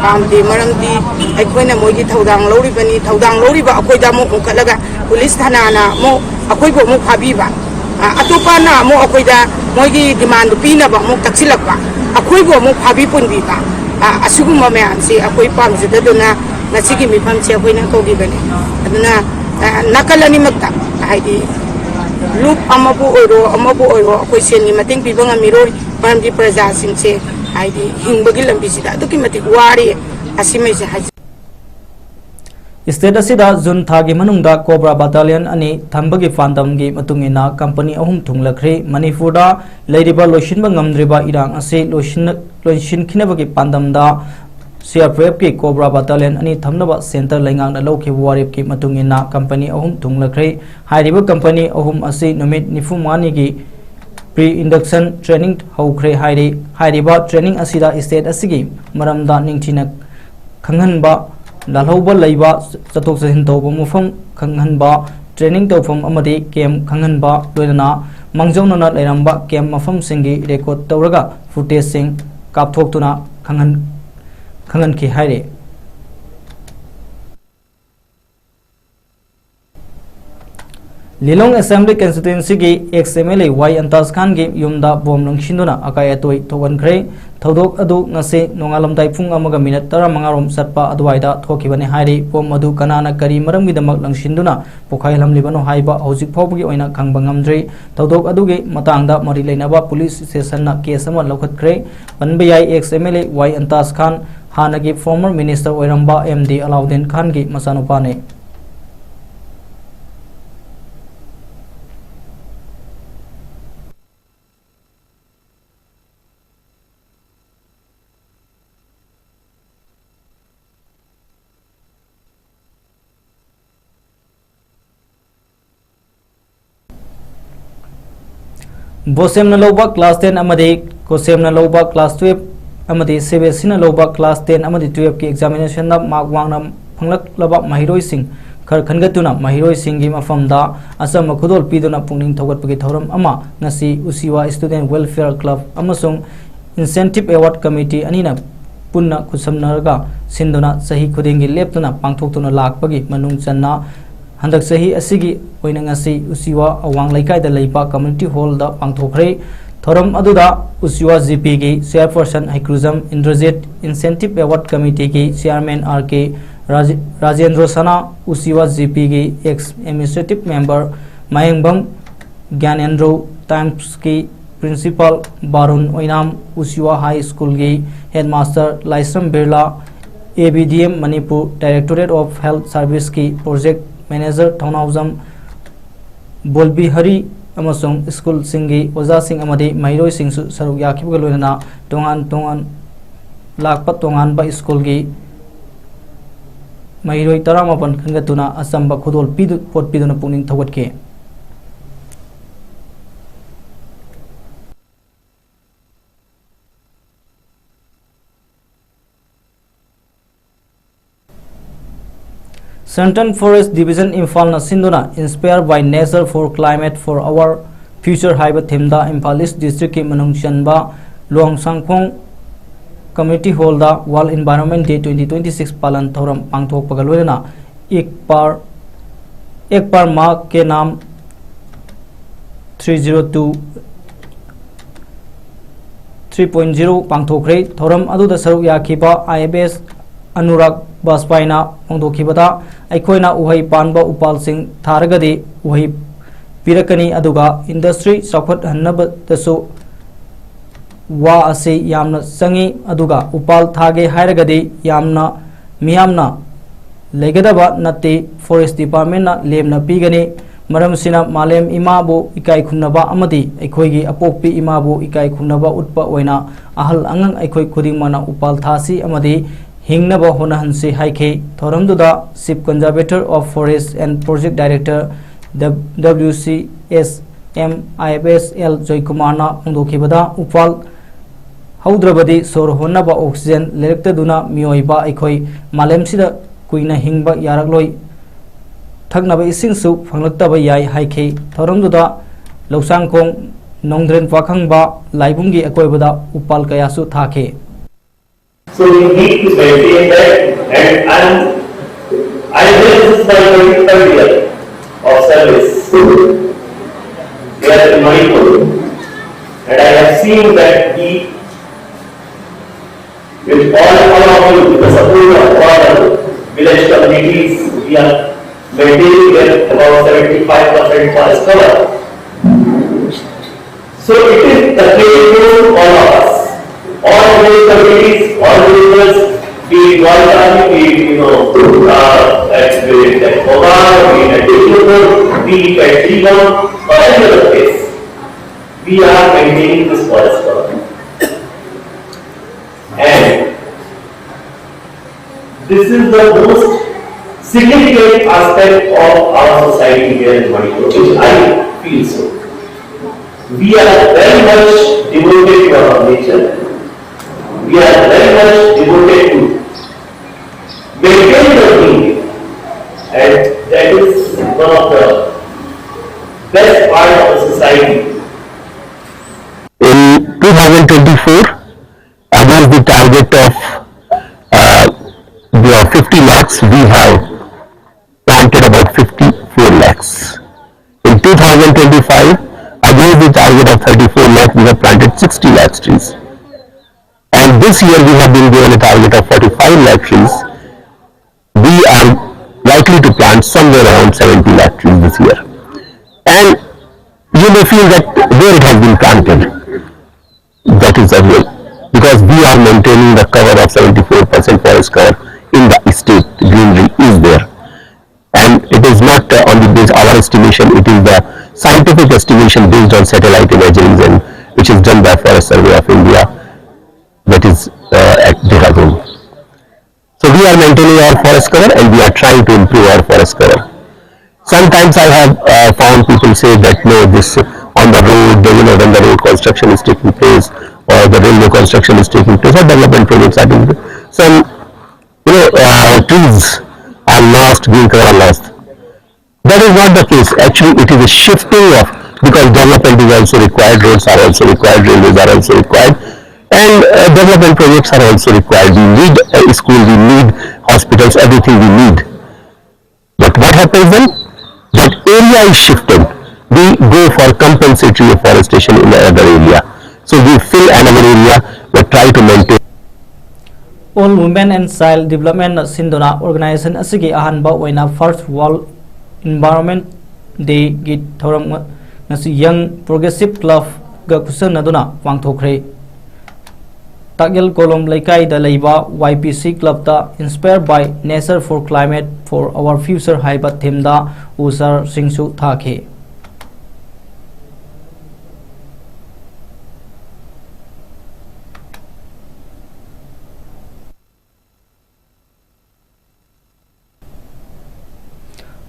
ꯄꯥꯝꯗꯦ꯫ ꯃꯔꯝꯗꯤ ꯑꯩꯈꯣꯏꯅ ꯃꯣꯏꯒꯤ ꯊꯧꯗꯥꯡ ꯂꯧꯔꯤꯕꯅꯤ, ꯊꯧꯗꯥꯡ ꯂꯧꯔꯤꯕ ꯑꯩꯈꯣꯏꯗ ꯑꯃꯨꯛ ꯍꯨꯝꯀꯠꯂꯒ ꯄꯨꯂꯤꯁ ꯊꯥꯅꯥꯅ ꯑꯃꯨꯛ ꯑꯩꯈꯣꯏꯕꯨ ꯑꯃꯨꯛ ꯐꯥꯕꯤꯕ, ꯑ, ꯑꯇꯣꯞꯄꯅ ꯑꯃꯨꯛ ꯑꯩꯈꯣꯏꯗ ꯃꯣꯏꯒꯤ ꯗꯤꯃꯥꯟꯗꯨ ꯄꯤꯅꯕ ꯑꯃꯨꯛ ꯇꯛꯁꯤꯜꯂꯛꯄ, ꯑꯩꯈꯣꯏꯕꯨ ꯑꯃꯨꯛ ꯐꯥꯕꯤ ꯄꯨꯟꯕꯤꯕ, ꯑ, ꯑꯁꯤꯒꯨꯝꯕ ꯃꯌꯥꯝꯁꯤ ꯑꯩꯈꯣꯏ ꯄꯥꯝꯖꯗꯗꯨꯅ ꯉꯁꯤꯒꯤ ꯃꯤꯐꯝꯁꯤ ꯑꯩꯈꯣꯏꯅ ꯀꯧꯈꯤꯕꯅꯤ꯫ ꯑꯗꯨꯅ, ꯑ, ꯅꯥꯀꯜ ꯑꯅꯤꯃꯛꯇ, ꯍꯥꯏꯗꯤ ꯂꯨꯞ ꯑꯃꯕꯨ ꯑꯣꯏꯔꯣ ꯑꯃꯕꯨ ꯑꯣꯏꯔꯣ, ꯑꯩꯈꯣꯏ ꯁꯦꯟꯒꯤ ꯃꯇꯦꯡ ꯄꯤꯕ ꯉꯝꯃꯤꯔꯣꯏ꯫ ꯃꯔꯝꯗꯤ ꯄ꯭ꯔꯖꯥꯁꯤꯡꯁꯦ ꯍꯥꯏꯗꯤ ꯍꯤꯡꯕꯒꯤ ꯂꯝꯕꯤꯁꯤꯗ ꯑꯗꯨꯛꯀꯤ ꯃꯇꯤꯛ ꯋꯥꯔꯤ꯫ ꯑꯁꯤꯃꯩꯁꯦ ꯍꯥꯏꯖ- ꯁ꯭ꯇꯦꯠ ꯑꯁꯤꯗ ꯖꯨꯟ ꯊꯥꯒꯤ ꯃꯅꯨꯡꯗ ꯀꯣꯕ꯭ꯔꯥ ꯕꯥꯇꯥꯂꯤꯌꯟ ꯑꯅꯤ ꯊꯝꯕꯒꯤ ꯄꯥꯟꯗꯝꯒꯤ ꯃꯇꯨꯡ ꯏꯟꯅ ꯀꯝꯄꯅꯤ ꯑꯍꯨꯝ ꯊꯨꯡꯂꯈ꯭ꯔꯦ꯫ ꯃꯅꯤꯄꯨꯔꯗ ꯂꯩꯔꯤꯕ ꯂꯣꯏꯁꯤꯟꯕ ꯉꯝꯗ꯭ꯔꯤꯕ ꯏꯔꯥꯡ ꯑꯁꯤ ꯂꯣꯏꯁꯤꯟꯅ-, ꯂꯣꯏꯁꯤꯟꯈꯤꯅꯕꯒꯤ ꯄꯥꯟꯗꯝꯗ ꯁꯤ ꯑꯥꯔ ꯄꯤ ꯑꯦꯐꯀꯤ ꯀꯣꯕ꯭ꯔꯥ ꯕꯥꯇꯥꯂꯤꯌꯟ ꯑꯅꯤ ꯊꯝꯅꯕ ꯁꯦꯟꯇꯔ ꯂꯩꯉꯥꯛꯅ ꯂꯧꯈꯤꯕ ꯋꯥꯔꯦꯞꯀꯤ ꯃꯇꯨꯡ ꯏꯟꯅ ꯀꯝꯄꯅꯤ ꯑꯍꯨꯝ ꯊꯨꯡꯂꯈ꯭ꯔꯦ꯫ ꯍꯥꯏꯔꯤꯕ ꯀꯝꯄꯅꯤ ꯑꯍꯨꯝ ꯑꯁꯤ ꯅꯨꯃꯤꯠ ꯅꯤꯐꯨ ꯃꯉꯥꯅꯤꯒꯤ pre-induction training ꯍꯧꯈ꯭ꯔꯦ ꯍꯥꯏꯔꯤ꯫ ꯍꯥꯏꯔꯤꯕ training ꯑꯁꯤꯗ state ꯑꯁꯤꯒꯤ ꯃꯔꯝꯗ ꯅꯤꯡꯊꯤꯅ ꯈꯪꯍꯟꯕ, ꯂꯥꯜꯍꯧꯕ ꯂꯩꯕ, ꯆꯠꯊꯣꯛ ꯆꯠꯁꯤꯟ ꯇꯧꯕ ꯃꯐꯝ ꯈꯪꯍꯟꯕ, training ꯇꯧꯐꯝ ꯑꯃꯗꯤ camp ꯈꯪꯍꯟꯕ, ꯂꯣꯏꯅꯅ ꯃꯥꯡꯖꯧꯅꯅ ꯂꯩꯔꯝꯕ camp ꯃꯐꯝꯁꯤꯡꯒꯤ record ꯇꯧꯔꯒ footageꯁꯤꯡ ꯀꯥꯞꯊꯣꯛꯇꯨꯅ ꯈꯪꯍꯟ-, ꯈꯪꯍꯟꯈꯤ ꯍꯥꯏꯔꯤ꯫ ꯂꯤꯂꯣꯡ Assembly Constituencyꯒꯤ ex MLA ꯋꯥꯏ ꯑꯟꯇꯥꯖ ꯈꯥꯟꯒꯤ ꯌꯨꯝꯗ ꯕꯣꯝ ꯂꯪꯁꯤꯟꯗꯨꯅ ꯑꯀꯥꯏ ꯑꯇꯣꯏ ꯊꯣꯛꯍꯟꯈ꯭ꯔꯦ꯫ ꯊꯧꯗꯣꯛ ꯑꯗꯨ ꯉꯁꯤ ꯅꯣꯡꯉꯥꯜꯂꯝꯗꯥꯏ ꯄꯨꯡ ꯑꯃꯒ ꯃꯤꯅꯠ ꯇꯔꯥꯃꯉꯥ ꯔꯣꯝ ꯆꯠꯄ ꯑꯗꯨꯋꯥꯏꯗ ꯊꯣꯛꯈꯤꯕꯅꯤ ꯍꯥꯏꯔꯤ꯫ ꯕꯣꯝ ꯑꯗꯨ ꯀꯅꯥꯅ ꯀꯔꯤ ꯃꯔꯝꯒꯤꯗꯃꯛ ꯂꯪꯁꯤꯟꯗꯨꯅ ꯄꯣꯈꯥꯏꯍꯜꯂꯝꯂꯤꯕꯅꯣ ꯍꯥꯏꯕ ꯍꯧꯖꯤꯛ ꯐꯥꯎꯕꯒꯤ ꯑꯣꯏꯅ ꯈꯪꯕ ꯉꯝꯗ꯭ꯔꯤ꯫ ꯊꯧꯗꯣꯛ ꯑꯗꯨꯒꯤ ꯃꯇꯥꯡꯗ ꯃꯔꯤ ꯂꯩꯅꯕ police stationꯅ case ꯑꯃ ꯂꯧꯈꯠꯈ꯭ꯔꯦ꯫ ꯄꯟꯕ ꯌꯥꯏ, ex MLA ꯋꯥꯏ ꯑꯟꯇꯥꯖ ꯈꯥꯟ ꯍꯥꯟꯅꯒꯤ former minister ꯑꯣꯏꯔꯝꯕ ꯑꯦꯝ ꯗꯤ ꯑꯂꯥꯎꯗꯤꯟ ꯈꯥꯟꯒꯤ ꯃꯆꯥꯅꯨꯄꯥꯅꯤ꯫ ꯕꯣꯁꯦꯝꯅ ꯂꯧꯕ class ten ꯑꯃꯗꯤ ꯀꯣꯁꯦꯝꯅ ꯂꯧꯕ class twelve ꯑꯃꯗꯤ ꯁꯤ ꯕꯤ ꯑꯦꯁ ꯏꯅ ꯂꯧꯕ class ten ꯑꯃꯗꯤ twelveꯀꯤ examinationꯗ mark ꯋꯥꯡꯅ ꯐꯪꯂꯛꯂꯕ ꯃꯍꯩꯔꯣꯏꯁꯤꯡ ꯈꯔ ꯈꯟꯒꯠꯇꯨꯅ ꯃꯍꯩꯔꯣꯏꯁꯤꯡꯒꯤ ꯃꯐꯝꯗ ꯑꯆꯝꯕ ꯈꯨꯗꯣꯜ ꯄꯤꯗꯨꯅ ꯄꯨꯛꯅꯤꯡ ꯊꯧꯒꯠꯄꯒꯤ ꯊꯧꯔꯝ ꯑꯃ ꯉꯁꯤ ꯎꯆꯤꯋꯥ Student Welfare Club ꯑꯃꯁꯨꯡ Incentive Award Committee ꯑꯅꯤꯅ ꯄꯨꯟꯅ ꯈꯨꯠꯁꯝꯅꯔꯒ ꯁꯤꯟꯗꯨꯅ ꯆꯍꯤ ꯈꯨꯗꯤꯡꯒꯤ ꯂꯦꯞꯇꯅ ꯄꯥꯡꯊꯣꯛꯇꯨꯅ ꯂꯥꯛꯄꯒꯤ ꯃꯅꯨꯡ ꯆꯟꯅ ꯍꯟꯗꯛ ꯆꯍꯤ ꯑꯁꯤꯒꯤ ꯑꯣꯏꯅ ꯉꯁꯤ ꯎꯆꯤꯋꯥ ꯑꯋꯥꯡ ꯂꯩꯀꯥꯏꯗ ꯂꯩꯕ community hallꯗ ꯄꯥꯡꯊꯣꯛꯈ꯭ꯔꯦ꯫ ꯊꯧꯔꯝ ꯑꯗꯨꯗ ꯎꯆꯤꯋꯥ ꯖꯤ ꯄꯤꯒꯤ chairperson Heikrujam Indrajit, Incentive Award Committeeꯒꯤ chairman ꯑꯥꯔ ꯀꯦ ꯔꯥꯖ-, ꯔꯥꯖꯦꯟꯗ꯭ꯔ ꯁꯅꯥ, ꯎꯆꯤꯋꯥ ꯖꯤ ꯄꯤꯒꯤ ex administrative member Mayengbam Gyanendro, Timesꯀꯤ principal ꯕꯥꯔꯨꯟ ꯑꯣꯏꯅꯥꯝ, ꯎꯆꯤꯋꯥ High Schoolꯒꯤ headmaster Laishram Birla, A B D M Manipur Directorate of Health Serviceꯀꯤ project manager ꯊꯧꯅꯥꯎꯖꯝ ꯕꯣꯜꯕꯤꯍꯔꯤ ꯑꯃꯁꯨꯡ schoolꯁꯤꯡꯒꯤ ꯑꯣꯖꯥꯁꯤꯡ ꯑꯃꯗꯤ ꯃꯍꯩꯔꯣꯏꯁꯤꯡꯁꯨ ꯁꯔꯨꯛ ꯌꯥꯈꯤꯕꯒ ꯂꯣꯏꯅꯅ ꯇꯣꯉꯥꯟ ꯇꯣꯉꯥꯟ ꯂꯥꯛꯄ ꯇꯣꯉꯥꯟꯕ schoolꯒꯤ ꯃꯍꯩꯔꯣꯏ ꯇꯔꯥꯃꯥꯄꯟ ꯈꯟꯒꯠꯇꯨꯅ ꯑꯆꯝꯕ ꯈꯨꯗꯣꯜ ꯄꯤꯗꯨ-, ꯄꯣꯠ ꯄꯤꯗꯨꯅ ꯄꯨꯛꯅꯤꯡ ꯊꯧꯒꯠꯈꯤ꯫ Central Forest Division ꯏꯝꯐꯥꯜꯅ ꯁꯤꯟꯗꯨꯅ Inspire by Nature for Climate for Our Future ꯍꯥꯏꯕ themeꯗ ꯏꯝꯐꯥꯜ East Districtꯀꯤ ꯃꯅꯨꯡ ꯆꯟꯕ ꯂꯨꯋꯥꯡꯁꯥꯡꯈꯣꯡ Community Hallꯗ World Environment Day twenty twenty-six ꯄꯥꯂꯟ ꯊꯧꯔꯝ ꯄꯥꯡꯊꯣꯛꯄꯒ ꯂꯣꯏꯅꯅ एक पेड़, एक पेड़ माँ के नाम three zero two three point zero ꯄꯥꯡꯊꯣꯛꯈ꯭ꯔꯦ꯫ ꯊꯧꯔꯝ ꯑꯗꯨꯗ ꯁꯔꯨꯛ ꯌꯥꯈꯤꯕ IAS ꯑꯅꯨꯔꯥꯒ ꯕꯥꯖꯄꯥꯏꯅ ꯐꯣꯡꯗꯣꯛꯈꯤꯕꯗ, ꯑꯩꯈꯣꯏꯅ ꯎꯍꯩ ꯄꯥꯟꯕ ꯎꯄꯥꯜꯁꯤꯡ ꯊꯥꯔꯒꯗꯤ ꯎꯍꯩ ꯄꯤꯔꯛꯀꯅꯤ, ꯑꯗꯨꯒ ꯏꯟꯗꯁꯇ꯭ꯔꯤ ꯆꯥꯎꯈꯠꯍꯟꯅꯕꯗꯁꯨ ꯋꯥ ꯑꯁꯤ ꯌꯥꯝꯅ ꯆꯪꯏ, ꯑꯗꯨꯒ ꯎꯄꯥꯜ ꯊꯥꯒꯦ ꯍꯥꯏꯔꯒꯗꯤ ꯌꯥꯝꯅ ꯃꯤꯌꯥꯝꯅ ꯂꯩꯒꯗꯕ ꯅꯠꯇꯦ, ꯐꯣꯔꯦꯁ ꯗꯤꯄꯥꯔꯠꯃꯦꯟꯅ ꯂꯦꯝꯅ ꯄꯤꯒꯅꯤ꯫ ꯃꯔꯝꯁꯤꯅ ꯃꯥꯂꯦꯝ ꯏꯃꯥꯕꯨ ꯏꯀꯥꯏ ꯈꯨꯝꯅꯕ ꯑꯃꯗꯤ ꯑꯩꯈꯣꯏꯒꯤ ꯑꯄꯣꯛꯄꯤ ꯏꯃꯥꯕꯨ ꯏꯀꯥꯏ ꯈꯨꯝꯅꯕ ꯎꯠꯄ ꯑꯣꯏꯅ ꯑꯍꯜ ꯑꯉꯥꯡ ꯑꯩꯈꯣꯏ ꯈꯨꯗꯤꯡꯃꯛꯅ ꯎꯄꯥꯜ ꯊꯥꯁꯤ ꯑꯃꯗꯤ ꯍꯤꯡꯅꯕ ꯍꯣꯠꯅꯍꯟꯁꯤ ꯍꯥꯏꯈꯤ꯫ ꯊꯧꯔꯝꯗꯨꯗ Chief Conservator of Forest and Project Director, W C S M I F S L ꯖꯣꯏꯀꯨꯃꯥꯔꯅ ꯐꯣꯡꯗꯣꯛꯈꯤꯕꯗ, ꯎꯄꯥꯜ ꯍꯧꯗ꯭ꯔꯕꯗꯤ ꯁꯣꯔ ꯍꯣꯟꯅꯕ oxygen ꯂꯩꯔꯛꯇꯗꯨꯅ ꯃꯤꯑꯣꯏꯕ ꯑꯩꯈꯣꯏ ꯃꯥꯂꯦꯝꯁꯤꯗ ꯀꯨꯏꯅ ꯍꯤꯡꯕ ꯌꯥꯔꯛꯂꯣꯏ, ꯊꯛꯅꯕ ꯏꯁꯤꯡꯁꯨ ꯐꯪꯂꯛꯇꯕ ꯌꯥꯏ ꯍꯥꯏꯈꯤ꯫ ꯊꯧꯔꯝꯗꯨꯗ louchangkhong, Nongdren Pakhangba ꯂꯥꯏꯕꯨꯡꯒꯤ ꯑꯀꯣꯏꯕꯗ ꯎꯄꯥꯜ ꯀꯌꯥꯁꯨ ꯊꯥꯈꯤ꯫ So we need to maintain that, and I'm, I guess this is my twenty-third year of service here in Manipur, and I have seen that we, with all, all of you, with the support of all the village communities, we are maintaining that about seventy-five percent forest cover. So it is the play to all of us, all village communities, all villagers, be it Dwarka, be it, you know, uh, at, be it at Bhopal, be it at Bishnupur, be it at Jigaon, or any other place. We are maintaining this forest cover. And this is the most significant aspect of our society here in Manipur, which I feel so. We are very much devoted to our nature. We are very much devoted to maintain the green. And that is one of the best part of the society. In two thousand twenty-four, against the target of uh, the fifty lakhs, we have planted about fifty-four lakhs. In two thousand twenty-five, We have planted sixty lakh trees. And this year we have been given a target of forty-five lakh trees. We are likely to plant somewhere around seventy lakh trees this year. And you may feel that where it has been planted, that is the real. Because we are maintaining the cover of seventy-four percent forest cover in the state. Greenery is there. And it is not uh, on the base our estimation, it is the scientific estimation based on satellite imageries and which is done by Forest Survey of India, that is uh, at Dehradun. So we are maintaining our forest cover and we are trying to improve our forest cover. Sometimes I have uh, found people say that no, this on the road, you know, when the road construction is taking place or the railway construction is taking place or development projects are taking place, some you know, uh, trees are lost, green cover are lost. That is not the case. Actually, it is a shifting of, because development is also required, roads are also required, railways are also required, and uh, development projects are also required. We need a school, we need hospitals, everything we need. But what happens then? That area is shifted. We go for compensatory afforestation in another area. So we fill another area, but try to maintain. All Women and Child Development ꯅ ꯁꯤꯟꯗꯨꯅ organization ꯑꯁꯤꯒꯤ ꯑꯍꯥꯟꯕ ꯑꯣꯏꯅ First World Environment Day ꯒꯤ ꯊꯧꯔꯝ ꯉꯁꯤ Young Progressive Club ꯒ ꯈꯨꯠꯁꯝꯅꯗꯨꯅ ꯄꯥꯡꯊꯣꯛꯈ꯭ꯔꯦ꯫ ꯇꯥꯛꯌꯦꯜ ꯀꯣꯂꯣꯝ ꯂꯩꯀꯥꯏꯗ ꯂꯩꯕ Y P C club ꯇ Inspire by Nature for Climate for Our Future ꯍꯥꯏꯕ theme ꯗ ꯎ ꯆꯥꯔꯁꯤꯡꯁꯨ ꯊꯥꯈꯤ꯫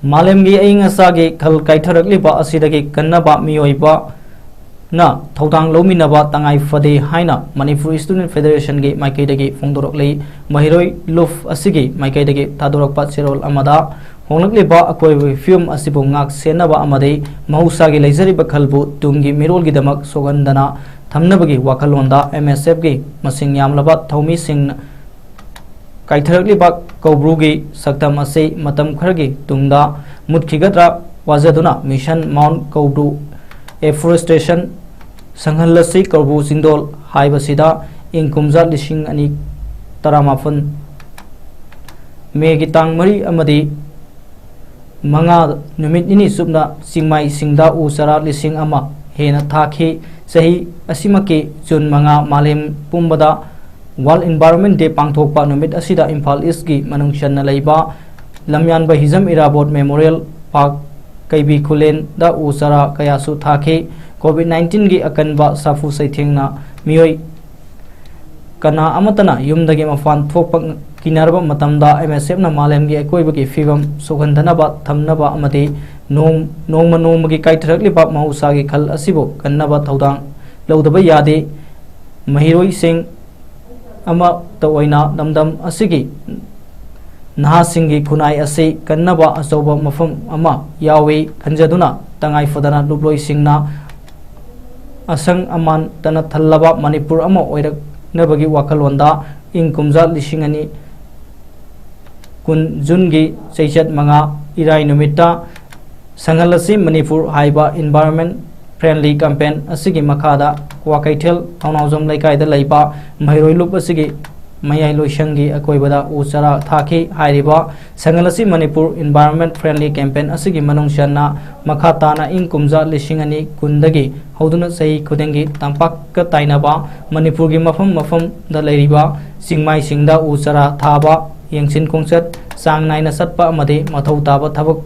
ꯃꯥꯂꯦꯝꯒꯤ ꯑꯏꯪ ꯑꯁꯥꯒꯤ ꯈꯜ ꯀꯥꯏꯊꯔꯛꯂꯤꯕ ꯑꯁꯤꯗꯒꯤ ꯀꯟꯅꯕ ꯃꯤꯑꯣꯏꯕꯅ ꯊꯧꯗꯥꯡ ꯂꯧꯃꯤꯟꯅꯕ ꯇꯉꯥꯏ ꯐꯗꯦ ꯍꯥꯏꯅ ꯃꯅꯤꯄꯨꯔ Student Federation ꯒꯤ ꯃꯥꯏꯀꯩꯗꯒꯤ ꯐꯣꯡꯗꯣꯔꯛꯂꯤ꯫ ꯃꯍꯩꯔꯣꯏ ꯂꯨꯞ ꯑꯁꯤꯒꯤ ꯃꯥꯏꯀꯩꯗꯒꯤ ꯊꯥꯗꯣꯔꯛꯄ ꯆꯦꯔꯣꯜ ꯑꯃꯗ ꯍꯣꯡꯂꯛꯂꯤꯕ ꯑꯀꯣꯏꯕꯒꯤ ꯐꯤꯕꯝ ꯑꯁꯤꯕꯨ ꯉꯥꯛ ꯁꯦꯟꯅꯕ ꯑꯃꯗꯤ ꯃꯍꯧꯁꯥꯒꯤ ꯂꯩꯖꯔꯤꯕ ꯈꯜꯕꯨ ꯇꯨꯡꯒꯤ ꯃꯤꯔꯣꯜꯒꯤꯗꯃꯛ ꯁꯣꯛꯍꯟꯗꯅ ꯊꯝꯅꯕꯒꯤ ꯋꯥꯈꯜꯂꯣꯟꯗ M S F ꯀꯤ ꯃꯁꯤꯡ ꯌꯥꯝꯂꯕ ꯊꯧꯃꯤꯁꯤꯡꯅ ꯀꯥꯏꯊꯔꯛꯂꯤꯕ ꯀꯧꯕ꯭ꯔꯨꯒꯤ ꯁꯛꯇꯝ ꯑꯁꯤ ꯃꯇꯝ ꯈꯔꯒꯤ ꯇꯨꯡꯗ ꯃꯨꯠꯈꯤꯒꯗ꯭ꯔꯥ ꯋꯥꯖꯗꯨꯅ Mission Mount Koubru Afforestation ꯁꯪꯍꯜꯂꯁꯤ ꯀꯧꯕ꯭ꯔꯨ ꯆꯤꯡꯗꯣꯜ ꯍꯥꯏꯕꯁꯤꯗ ꯏꯪ ꯀꯨꯝꯖꯥ ꯂꯤꯁꯤꯡ ꯑꯅꯤ ꯇꯔꯥꯃꯥꯄꯟ ꯃꯦꯒꯤ ꯇꯥꯡ ꯃꯔꯤ ꯑꯃꯗꯤ ꯃꯉꯥ ꯅꯨꯃꯤꯠ ꯅꯤꯅꯤ ꯆꯨꯞꯅ ꯆꯤꯡꯃꯥꯏꯁꯤꯡꯗ ꯎ ꯆꯥꯔꯥ ꯂꯤꯁꯤꯡ ꯑꯃ ꯍꯦꯟꯅ ꯊꯥꯈꯤ꯫ ꯆꯍꯤ ꯑꯁꯤꯃꯛꯀꯤ ꯖꯨꯟ ꯃꯉꯥ ꯃꯥꯂꯦꯝ ꯄꯨꯝꯕꯗ World Environment Day ꯄꯥꯡꯊꯣꯛꯄ ꯅꯨꯃꯤꯠ ꯑꯁꯤꯗ ꯏꯝꯐꯥꯜ ꯏꯁꯀꯤ ꯃꯅꯨꯡ ꯆꯟꯅ ꯂꯩꯕ ꯂꯝꯌꯥꯟꯕ ꯍꯤꯖꯝ ꯏꯔꯥꯕꯣꯠ ꯃꯦꯃꯣꯔꯤꯌꯦꯜ ꯄꯥꯔꯛ ꯀꯩꯕꯤ ꯈꯨꯂꯦꯟꯗ ꯎ ꯆꯥꯔꯥ ꯀꯌꯥꯁꯨ ꯊꯥꯈꯤ꯫ ꯀꯣꯚꯤꯗ ꯅꯥꯏꯟꯇꯤꯟꯒꯤ ꯑꯀꯟꯕ ꯁꯥꯐꯨ ꯆꯩꯊꯦꯡꯅ ꯃꯤꯑꯣꯏ ꯀꯅꯥ ꯑꯃꯠꯇꯅ ꯌꯨꯝꯗꯒꯤ ꯃꯄꯥꯟ ꯊꯣꯛꯄ ꯀꯤꯅꯔꯕ ꯃꯇꯝꯗ ꯑꯦꯝ ꯑꯦꯁ ꯑꯦꯐꯅ ꯃꯥꯂꯦꯝꯒꯤ ꯑꯀꯣꯏꯕꯒꯤ ꯐꯤꯕꯝ ꯁꯣꯛꯍꯟꯗꯅꯕ ꯊꯝꯅꯕ ꯑꯃꯗꯤ ꯅꯣꯡ-, ꯅꯣꯡꯃ ꯅꯣꯡꯃꯒꯤ ꯀꯥꯏꯊꯔꯛꯂꯤꯕ ꯃꯍꯧꯁꯥꯒꯤ ꯈꯜ ꯑꯁꯤꯕꯨ ꯀꯟꯅꯕ ꯊꯧꯗꯥꯡ ꯂꯧꯗꯕ ꯌꯥꯗꯦ꯫ ꯃꯍꯩꯔꯣꯏꯁꯤꯡ ꯑꯃꯠꯇ ꯑꯣꯏꯅ ꯂꯝꯗꯝ ꯑꯁꯤꯒꯤ ꯅꯍꯥꯁꯤꯡꯒꯤ ꯈꯨꯟꯅꯥꯏ ꯑꯁꯤ ꯀꯟꯅꯕ ꯑꯆꯧꯕ ꯃꯐꯝ ꯑꯃ ꯌꯥꯎꯏ ꯈꯟꯖꯗꯨꯅ ꯇꯉꯥꯏ ꯐꯗꯅ ꯂꯨꯞꯂꯣꯏꯁꯤꯡꯅ ꯑꯁꯪ ꯑꯃꯥꯟ ꯇꯅ ꯊꯜꯂꯕ ꯃꯅꯤꯄꯨꯔ ꯑꯃ ꯑꯣꯏꯔꯛꯅꯕꯒꯤ ꯋꯥꯈꯜꯂꯣꯟꯗ ꯏꯪ ꯀꯨꯝꯖꯥ ꯂꯤꯁꯤꯡ ꯑꯅꯤ ꯀꯨꯟ ꯖꯨꯟꯒꯤ ꯆꯩꯆꯠ ꯃꯉꯥ ꯏꯔꯥꯏ ꯅꯨꯃꯤꯠꯇ ꯁꯪꯍꯜꯂꯁꯤ ꯃꯅꯤꯄꯨꯔ ꯍꯥꯏꯕ environment friendly campaign ꯑꯁꯤꯒꯤ ꯃꯈꯥꯗ ꯀ꯭ꯋꯥꯀꯩꯊꯦꯜ ꯊꯧꯅꯥꯎꯖꯝ ꯂꯩꯀꯥꯏꯗ ꯂꯩꯕ ꯃꯍꯩꯔꯣꯏ ꯂꯨꯞ ꯑꯁꯤꯒꯤ ꯃꯌꯥꯏ ꯂꯣꯏꯁꯪꯒꯤ ꯑꯀꯣꯏꯕꯗ ꯎ ꯆꯥꯔꯥ ꯊꯥꯈꯤ꯫ ꯍꯥꯏꯔꯤꯕ ꯁꯪꯍꯜꯂꯁꯤ ꯃꯅꯤꯄꯨꯔ environment friendly campaign ꯑꯁꯤꯒꯤ ꯃꯅꯨꯡ ꯆꯟꯅ ꯃꯈꯥ ꯇꯥꯅ ꯏꯪ ꯀꯨꯝꯖꯥ ꯂꯤꯁꯤꯡ ꯑꯅꯤ ꯀꯨꯟꯗꯒꯤ ꯍꯧꯗꯨꯅ ꯆꯍꯤ ꯈꯨꯗꯤꯡꯒꯤ ꯇꯝꯄꯥꯛꯀ ꯇꯥꯏꯅꯕ ꯃꯅꯤꯄꯨꯔꯒꯤ ꯃꯐꯝ ꯃꯐꯝꯗ ꯂꯩꯔꯤꯕ ꯆꯤꯡꯃꯥꯏꯁꯤꯡꯗ ꯎ ꯆꯥꯔꯥ ꯊꯥꯕ, ꯌꯦꯡꯁꯤꯟ ꯈꯣꯡꯆꯠ ꯆꯥꯡ ꯅꯥꯏꯅ ꯆꯠꯄ ꯑꯃꯗꯤ ꯃꯊꯧ ꯇꯥꯕ ꯊꯕꯛ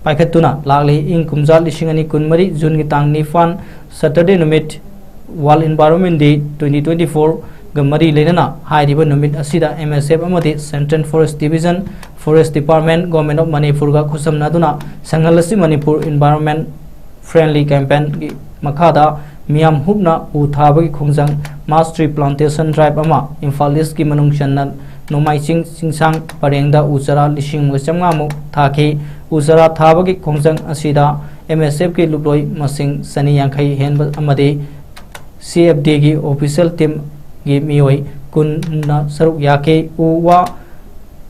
ꯄꯥꯏꯈꯠꯇꯨꯅ ꯂꯥꯛꯂꯤ꯫ ꯏꯪ ꯀꯨꯝꯖꯥ ꯂꯤꯁꯤꯡ ꯑꯅꯤ ꯀꯨꯟꯃꯔꯤ ꯖꯨꯟꯒꯤ ꯇꯥꯡ ꯅꯤꯄꯥꯟ Saturday ꯅꯨꯃꯤꯠ World Environment Day twenty twenty-four ꯒ ꯃꯔꯤ ꯂꯩꯅꯅ ꯍꯥꯏꯔꯤꯕ ꯅꯨꯃꯤꯠ ꯑꯁꯤꯗ ꯑꯦꯝ ꯑꯦꯁ ꯑꯦꯐ ꯑꯃꯗꯤ Central Forest Division, Forest Department, Government of ꯃꯅꯤꯄꯨꯔꯒ ꯈꯨꯠꯁꯝꯅꯗꯨꯅ ꯁꯪꯍꯜꯂꯁꯤ ꯃꯅꯤꯄꯨꯔ environment friendly campaignꯒꯤ ꯃꯈꯥꯗ ꯃꯤꯌꯥꯝ ꯍꯨꯞꯅ ꯎ ꯊꯥꯕꯒꯤ ꯈꯣꯡꯖꯪ mass tree plantation drive ꯑꯃ ꯏꯝꯐꯥꯜ ꯏꯁꯀꯤ ꯃꯅꯨꯡ ꯆꯟꯅ ꯅꯣꯡꯃꯥꯏ ꯆꯤꯡ ꯆꯤꯡꯁꯥꯡ ꯄꯔꯦꯡꯗ ꯎ ꯆꯥꯔꯥ ꯂꯤꯁꯤꯡ ꯑꯃꯒ ꯆꯥꯝꯃꯉꯥꯃꯨꯛ ꯊꯥꯈꯤ꯫ ꯎ ꯆꯥꯔꯥ ꯊꯥꯕꯒꯤ ꯈꯣꯡꯖꯪ ꯑꯁꯤꯗ ꯑꯦꯝ ꯑꯦꯁ ꯑꯦꯐꯀꯤ ꯂꯨꯞꯂꯣꯏ ꯃꯁꯤꯡ ꯆꯅꯤ ꯌꯥꯡꯈꯩ ꯍꯦꯟꯕ ꯑꯃꯗꯤ ꯁꯤ ꯑꯦꯐ ꯗꯤꯒꯤ official teamꯒꯤ ꯃꯤꯑꯣꯏ ꯀꯨꯟꯅ ꯁꯔꯨꯛ ꯌꯥꯈꯤ꯫ ꯎ ꯋꯥ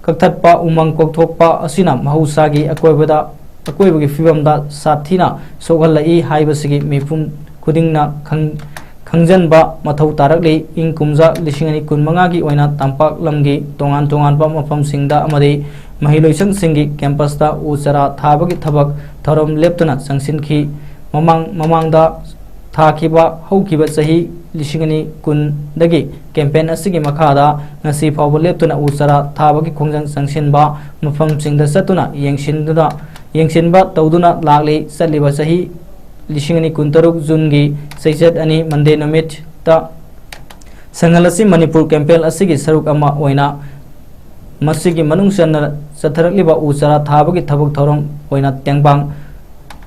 ꯀꯛꯊꯠꯄ, ꯎꯃꯪ ꯀꯣꯛꯊꯣꯛꯄ ꯑꯁꯤꯅ ꯃꯍꯧꯁꯥꯒꯤ ꯑꯀꯣꯏꯕꯗ, ꯑꯀꯣꯏꯕꯒꯤ ꯐꯤꯕꯝꯗ ꯁꯥꯊꯤꯅ ꯁꯣꯛꯍꯜꯂꯛꯏ ꯍꯥꯏꯕꯁꯤꯒꯤ ꯃꯤꯄꯨꯝ ꯈꯨꯗꯤꯡꯅ ꯈꯪ-, ꯈꯪꯖꯟꯕ ꯃꯊꯧ ꯇꯥꯔꯛꯂꯤ꯫ ꯏꯪ ꯀꯨꯝꯖꯥ ꯂꯤꯁꯤꯡ ꯑꯅꯤ ꯀꯨꯟꯃꯉꯥꯒꯤ ꯑꯣꯏꯅ ꯇꯝꯄꯥꯛ ꯂꯝꯒꯤ ꯇꯣꯉꯥꯟ ꯇꯣꯉꯥꯟꯕ ꯃꯐꯝꯁꯤꯡꯗ ꯑꯃꯗꯤ ꯃꯍꯩꯂꯣꯏꯁꯪꯁꯤꯡꯒꯤ campus ꯇ ꯎ ꯆꯥꯔꯥ ꯊꯥꯕꯒꯤ ꯊꯕꯛ ꯊꯧꯔꯝ ꯂꯦꯞꯇꯅ ꯆꯪꯁꯤꯟꯈꯤ꯫ ꯃꯃꯥꯡ, ꯃꯃꯥꯡꯗ ꯊꯥꯈꯤꯕ ꯍꯧꯈꯤꯕ ꯆꯍꯤ ꯂꯤꯁꯤꯡ ꯑꯅꯤ ꯀꯨꯟꯗꯒꯤ campaign ꯑꯁꯤꯒꯤ ꯃꯈꯥꯗ ꯉꯁꯤ ꯐꯥꯎꯕ ꯂꯦꯞꯇꯅ ꯎ ꯆꯥꯔꯥ ꯊꯥꯕꯒꯤ ꯈꯣꯡꯖꯪ ꯆꯪꯁꯤꯟꯕ ꯃꯐꯝꯁꯤꯡꯗ ꯆꯠꯇꯨꯅ ꯌꯦꯡꯁꯤꯟꯗꯨꯅ, ꯌꯦꯡꯁꯤꯟꯕ ꯇꯧꯗꯨꯅ ꯂꯥꯛꯂꯤ꯫ ꯆꯠꯂꯤꯕ ꯆꯍꯤ ꯂꯤꯁꯤꯡ ꯑꯅꯤ ꯀꯨꯟꯇꯔꯨꯛ ꯖꯨꯟꯒꯤ ꯆꯩꯆꯠ ꯑꯅꯤ Monday ꯅꯨꯃꯤꯠꯇ ꯁꯪꯍꯜ ꯑꯁꯤ ꯃꯅꯤꯄꯨꯔ campaign ꯑꯁꯤꯒꯤ ꯁꯔꯨꯛ ꯑꯃ ꯑꯣꯏꯅ ꯃꯁꯤꯒꯤ ꯃꯅꯨꯡ ꯆꯟꯅ ꯆꯠꯊꯔꯛꯂꯤꯕ ꯎ ꯆꯥꯔꯥ ꯊꯥꯕꯒꯤ ꯊꯕꯛ ꯊꯧꯔꯝ ꯑꯣꯏꯅ ꯇꯦꯡꯕꯥꯡ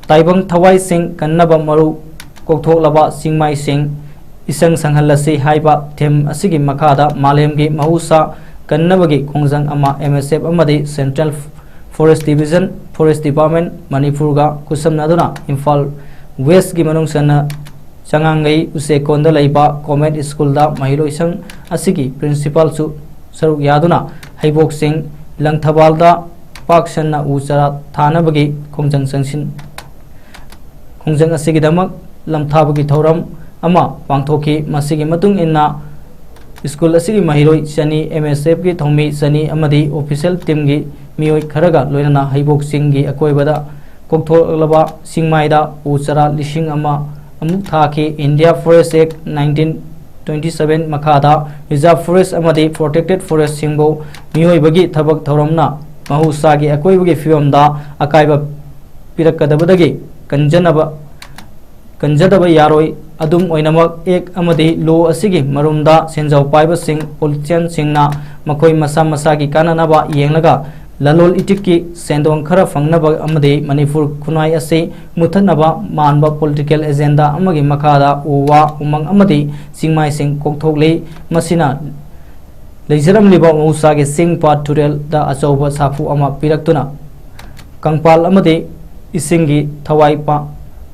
ꯇꯥꯏꯕꯪ ꯊꯋꯥꯏꯁꯤꯡ ꯀꯟꯅꯕ ꯃꯔꯨ ꯀꯣꯛꯊꯣꯛꯂꯕ ꯆꯤꯡꯃꯥꯏꯁꯤꯡ ꯏꯁꯪ ꯁꯪꯍꯜꯂꯁꯤ ꯍꯥꯏꯕ theme ꯑꯁꯤꯒꯤ ꯃꯈꯥꯗ ꯃꯥꯂꯦꯝꯒꯤ ꯃꯍꯧꯁꯥ ꯀꯟꯅꯕꯒꯤ ꯈꯣꯡꯖꯪ ꯑꯃ M S F ꯑꯃꯗꯤ Central Forest Division, Forest Department, ꯃꯅꯤꯄꯨꯔꯒ ꯈꯨꯠꯁꯝꯅꯗꯨꯅ ꯏꯝꯐꯥꯜ West ꯀꯤ ꯃꯅꯨꯡ ꯆꯟꯅ ꯆꯉꯥꯡꯒꯩ ꯎꯆꯦꯛꯀꯣꯟꯗ ꯂꯩꯕ Comet School ꯗ ꯃꯍꯩꯂꯣꯏꯁꯪ ꯑꯁꯤꯒꯤ principal ꯁꯨ ꯁꯔꯨꯛ ꯌꯥꯗꯨꯅ ꯍꯩꯕꯣꯛꯁꯤꯡ ꯂꯪꯊꯕꯥꯜꯗ ꯄꯥꯛ ꯁꯟꯅ ꯎ ꯆꯥꯔꯥ ꯊꯥꯅꯕꯒꯤ ꯈꯣꯡꯖꯪ ꯆꯪꯁꯤꯟ-, ꯈꯣꯡꯖꯪ ꯑꯁꯤꯒꯤꯗꯃꯛ ꯂꯝꯊꯥꯕꯒꯤ ꯊꯧꯔꯝ ꯑꯃ ꯄꯥꯡꯊꯣꯛꯈꯤ꯫ ꯃꯁꯤꯒꯤ ꯃꯇꯨꯡ ꯏꯟꯅ school ꯑꯁꯤꯒꯤ ꯃꯍꯩꯔꯣꯏ ꯆꯅꯤ, M S F ꯀꯤ ꯊꯧꯃꯤ ꯆꯅꯤ ꯑꯃꯗꯤ official team ꯒꯤ ꯃꯤꯑꯣꯏ ꯈꯔꯒ ꯂꯣꯏꯅꯅ ꯍꯩꯕꯣꯛ ꯆꯤꯡꯒꯤ ꯑꯀꯣꯏꯕꯗ ꯀꯣꯛꯊꯣꯛꯂꯕ ꯆꯤꯡꯃꯥꯏꯗ ꯎ ꯆꯥꯔꯥ ꯂꯤꯁꯤꯡ ꯑꯃ ꯑꯃꯨꯛ ꯊꯥꯈꯤ꯫ India Forest Act nineteen twenty seven ꯃꯈꯥꯗ reserve forest ꯑꯃꯗꯤ protected forest ꯁꯤꯡꯕꯨ ꯃꯤꯑꯣꯏꯕꯒꯤ ꯊꯕꯛ ꯊꯧꯔꯝꯅ ꯃꯍꯧꯁꯥꯒꯤ ꯑꯀꯣꯏꯕꯒꯤ ꯐꯤꯕꯝꯗ ꯑꯀꯥꯏꯕ ꯄꯤꯔꯛꯀꯗꯕꯗꯒꯤ ꯀꯟꯖꯅꯕ, ꯀꯟꯖꯗꯕ ꯌꯥꯔꯣꯏ꯫ ꯑꯗꯨꯝ ꯑꯣꯏꯅꯃꯛ, act ꯑꯃꯗꯤ law ꯑꯁꯤꯒꯤ ꯃꯔꯨꯝꯗ ꯁꯦꯟꯖꯥꯎ ꯄꯥꯏꯕꯁꯤꯡ, politician ꯁꯤꯡꯅ ꯃꯈꯣꯏ ꯃꯁꯥ ꯃꯁꯥꯒꯤ ꯀꯥꯟꯅꯅꯕ ꯌꯦꯡꯂꯒ ꯂꯂꯣꯜ ꯏꯇꯤꯛꯀꯤ ꯁꯦꯟꯗꯣꯡ ꯈꯔ ꯐꯪꯅꯕ ꯑꯃꯗꯤ ꯃꯅꯤꯄꯨꯔ ꯈꯨꯟꯅꯥꯏ ꯑꯁꯤ ꯃꯨꯠꯊꯠꯅꯕ ꯃꯥꯟꯕ political agenda ꯑꯃꯒꯤ ꯃꯈꯥꯗ ꯎ ꯋꯥ, ꯎꯃꯪ ꯑꯃꯗꯤ ꯆꯤꯡꯃꯥꯏꯁꯤꯡ ꯀꯣꯛꯊꯣꯛꯂꯤ꯫ ꯃꯁꯤꯅ ꯂꯩꯖꯔꯝꯂꯤꯕ ꯃꯍꯧꯁꯥꯒꯤ ꯆꯤꯡ, ꯄꯥꯠ, ꯇꯨꯔꯦꯜꯗ ꯑꯆꯧꯕ ꯁꯥꯐꯨ ꯑꯃ ꯄꯤꯔꯛꯇꯨꯅ ꯀꯪꯄꯥꯜ ꯑꯃꯗꯤ ꯏꯁꯤꯡꯒꯤ ꯊꯋꯥꯏ ꯄꯥ-,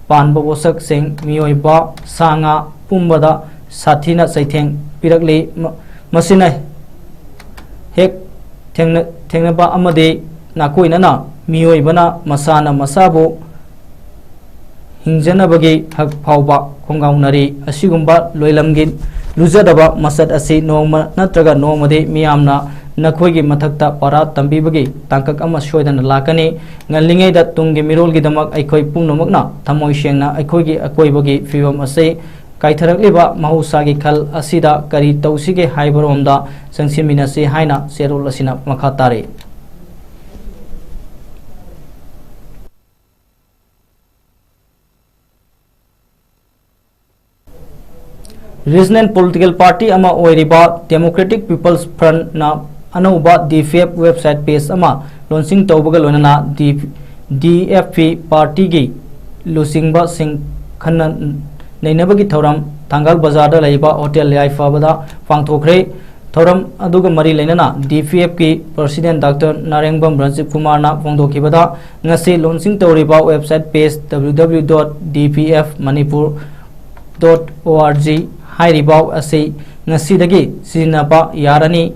ꯄꯥꯟꯕ ꯄꯣꯠꯁꯛꯁꯤꯡ, ꯃꯤꯑꯣꯏꯕ, ꯁꯥ ꯉꯥ ꯄꯨꯝꯕꯗ ꯁꯥꯊꯤꯅ ꯆꯩꯊꯦꯡ ꯄꯤꯔꯛꯂꯤ꯫ ꯃ-, ꯃꯁꯤꯅ ꯍꯦꯛ ꯊꯦꯡꯅ-, ꯊꯦꯡꯅꯕ ꯑꯃꯗꯤ ꯅꯥꯀꯣꯏꯅꯅ ꯃꯤꯑꯣꯏꯕꯅ ꯃꯁꯥꯅ ꯃꯁꯥꯕꯨ ꯍꯤꯡꯖꯅꯕꯒꯤ ꯍꯛ ꯐꯥꯎꯕ ꯈꯣꯡꯒꯥꯎꯅꯔꯤ꯫ ꯑꯁꯤꯒꯨꯝꯕ ꯂꯣꯏꯂꯝꯒꯤ ꯂꯨꯖꯗꯕ ꯃꯁꯛ ꯑꯁꯤ ꯅꯣꯡꯃ ꯅꯠꯇ꯭ꯔꯒ ꯅꯣꯡꯃꯗꯤ ꯃꯤꯌꯥꯝꯅ ꯅꯈꯣꯏꯒꯤ ꯃꯊꯛꯇ ꯄꯔꯥ ꯇꯝꯕꯤꯕꯒꯤ ꯇꯥꯡꯀꯛ ꯑꯃ ꯁꯣꯏꯗꯅ ꯂꯥꯛꯀꯅꯤ꯫ ꯉꯜꯂꯤꯉꯩꯗ ꯇꯨꯡꯒꯤ ꯃꯤꯔꯣꯜꯒꯤꯗꯃꯛ ꯑꯩꯈꯣꯏ ꯄꯨꯝꯅꯃꯛꯅ ꯊꯃꯣꯏ ꯁꯦꯡꯅ ꯑꯩꯈꯣꯏꯒꯤ ꯑꯀꯣꯏꯕꯒꯤ ꯐꯤꯕꯝ ꯑꯁꯤ ꯀꯥꯏꯊꯔꯛꯂꯤꯕ ꯃꯍꯧꯁꯥꯒꯤ ꯈꯜ ꯑꯁꯤꯗ ꯀꯔꯤ ꯇꯧꯁꯤꯒꯦ ꯍꯥꯏꯕꯔꯣꯝꯗ ꯆꯪꯁꯤꯟꯃꯤꯟꯅꯁꯤ ꯍꯥꯏꯅ ꯆꯦꯔꯣꯜ ꯑꯁꯤꯅ ꯃꯈꯥ ꯇꯥꯔꯤ꯫ Regional political party ꯑꯃ ꯑꯣꯏꯔꯤꯕ Democratic People's Frontꯅ ꯑꯅꯧꯕ D P F website page ꯑꯃ launching ꯇꯧꯕꯒ ꯂꯣꯏꯅꯅ D-, D F P partyꯒꯤ ꯂꯨꯆꯤꯡꯕꯁꯤꯡ ꯈꯟꯅ ꯅꯩꯅꯕꯒꯤ ꯊꯧꯔꯝ ꯊꯪꯒꯥꯜ ꯕꯖꯥꯔꯗ ꯂꯩꯕ ꯍꯣꯇꯦꯜ ꯌꯥꯏꯐꯕꯗ ꯄꯥꯡꯊꯣꯛꯈ꯭ꯔꯦ꯫ ꯊꯧꯔꯝ ꯑꯗꯨꯒ ꯃꯔꯤ ꯂꯩꯅꯅ D P Fꯀꯤ President Doctor ꯅꯥꯔꯦꯡꯕꯝ ꯔꯟꯖꯤꯠ ꯀꯨꯃꯥꯔꯅ ꯐꯣꯡꯗꯣꯛꯈꯤꯕꯗ, ꯉꯁꯤ launching ꯇꯧꯔꯤꯕ website page W W W dot D P F Manipur dot O R G ꯍꯥꯏꯔꯤꯕ ꯑꯁꯤ ꯉꯁꯤꯗꯒꯤ ꯁꯤꯖꯤꯟꯅꯕ ꯌꯥꯔꯅꯤ꯫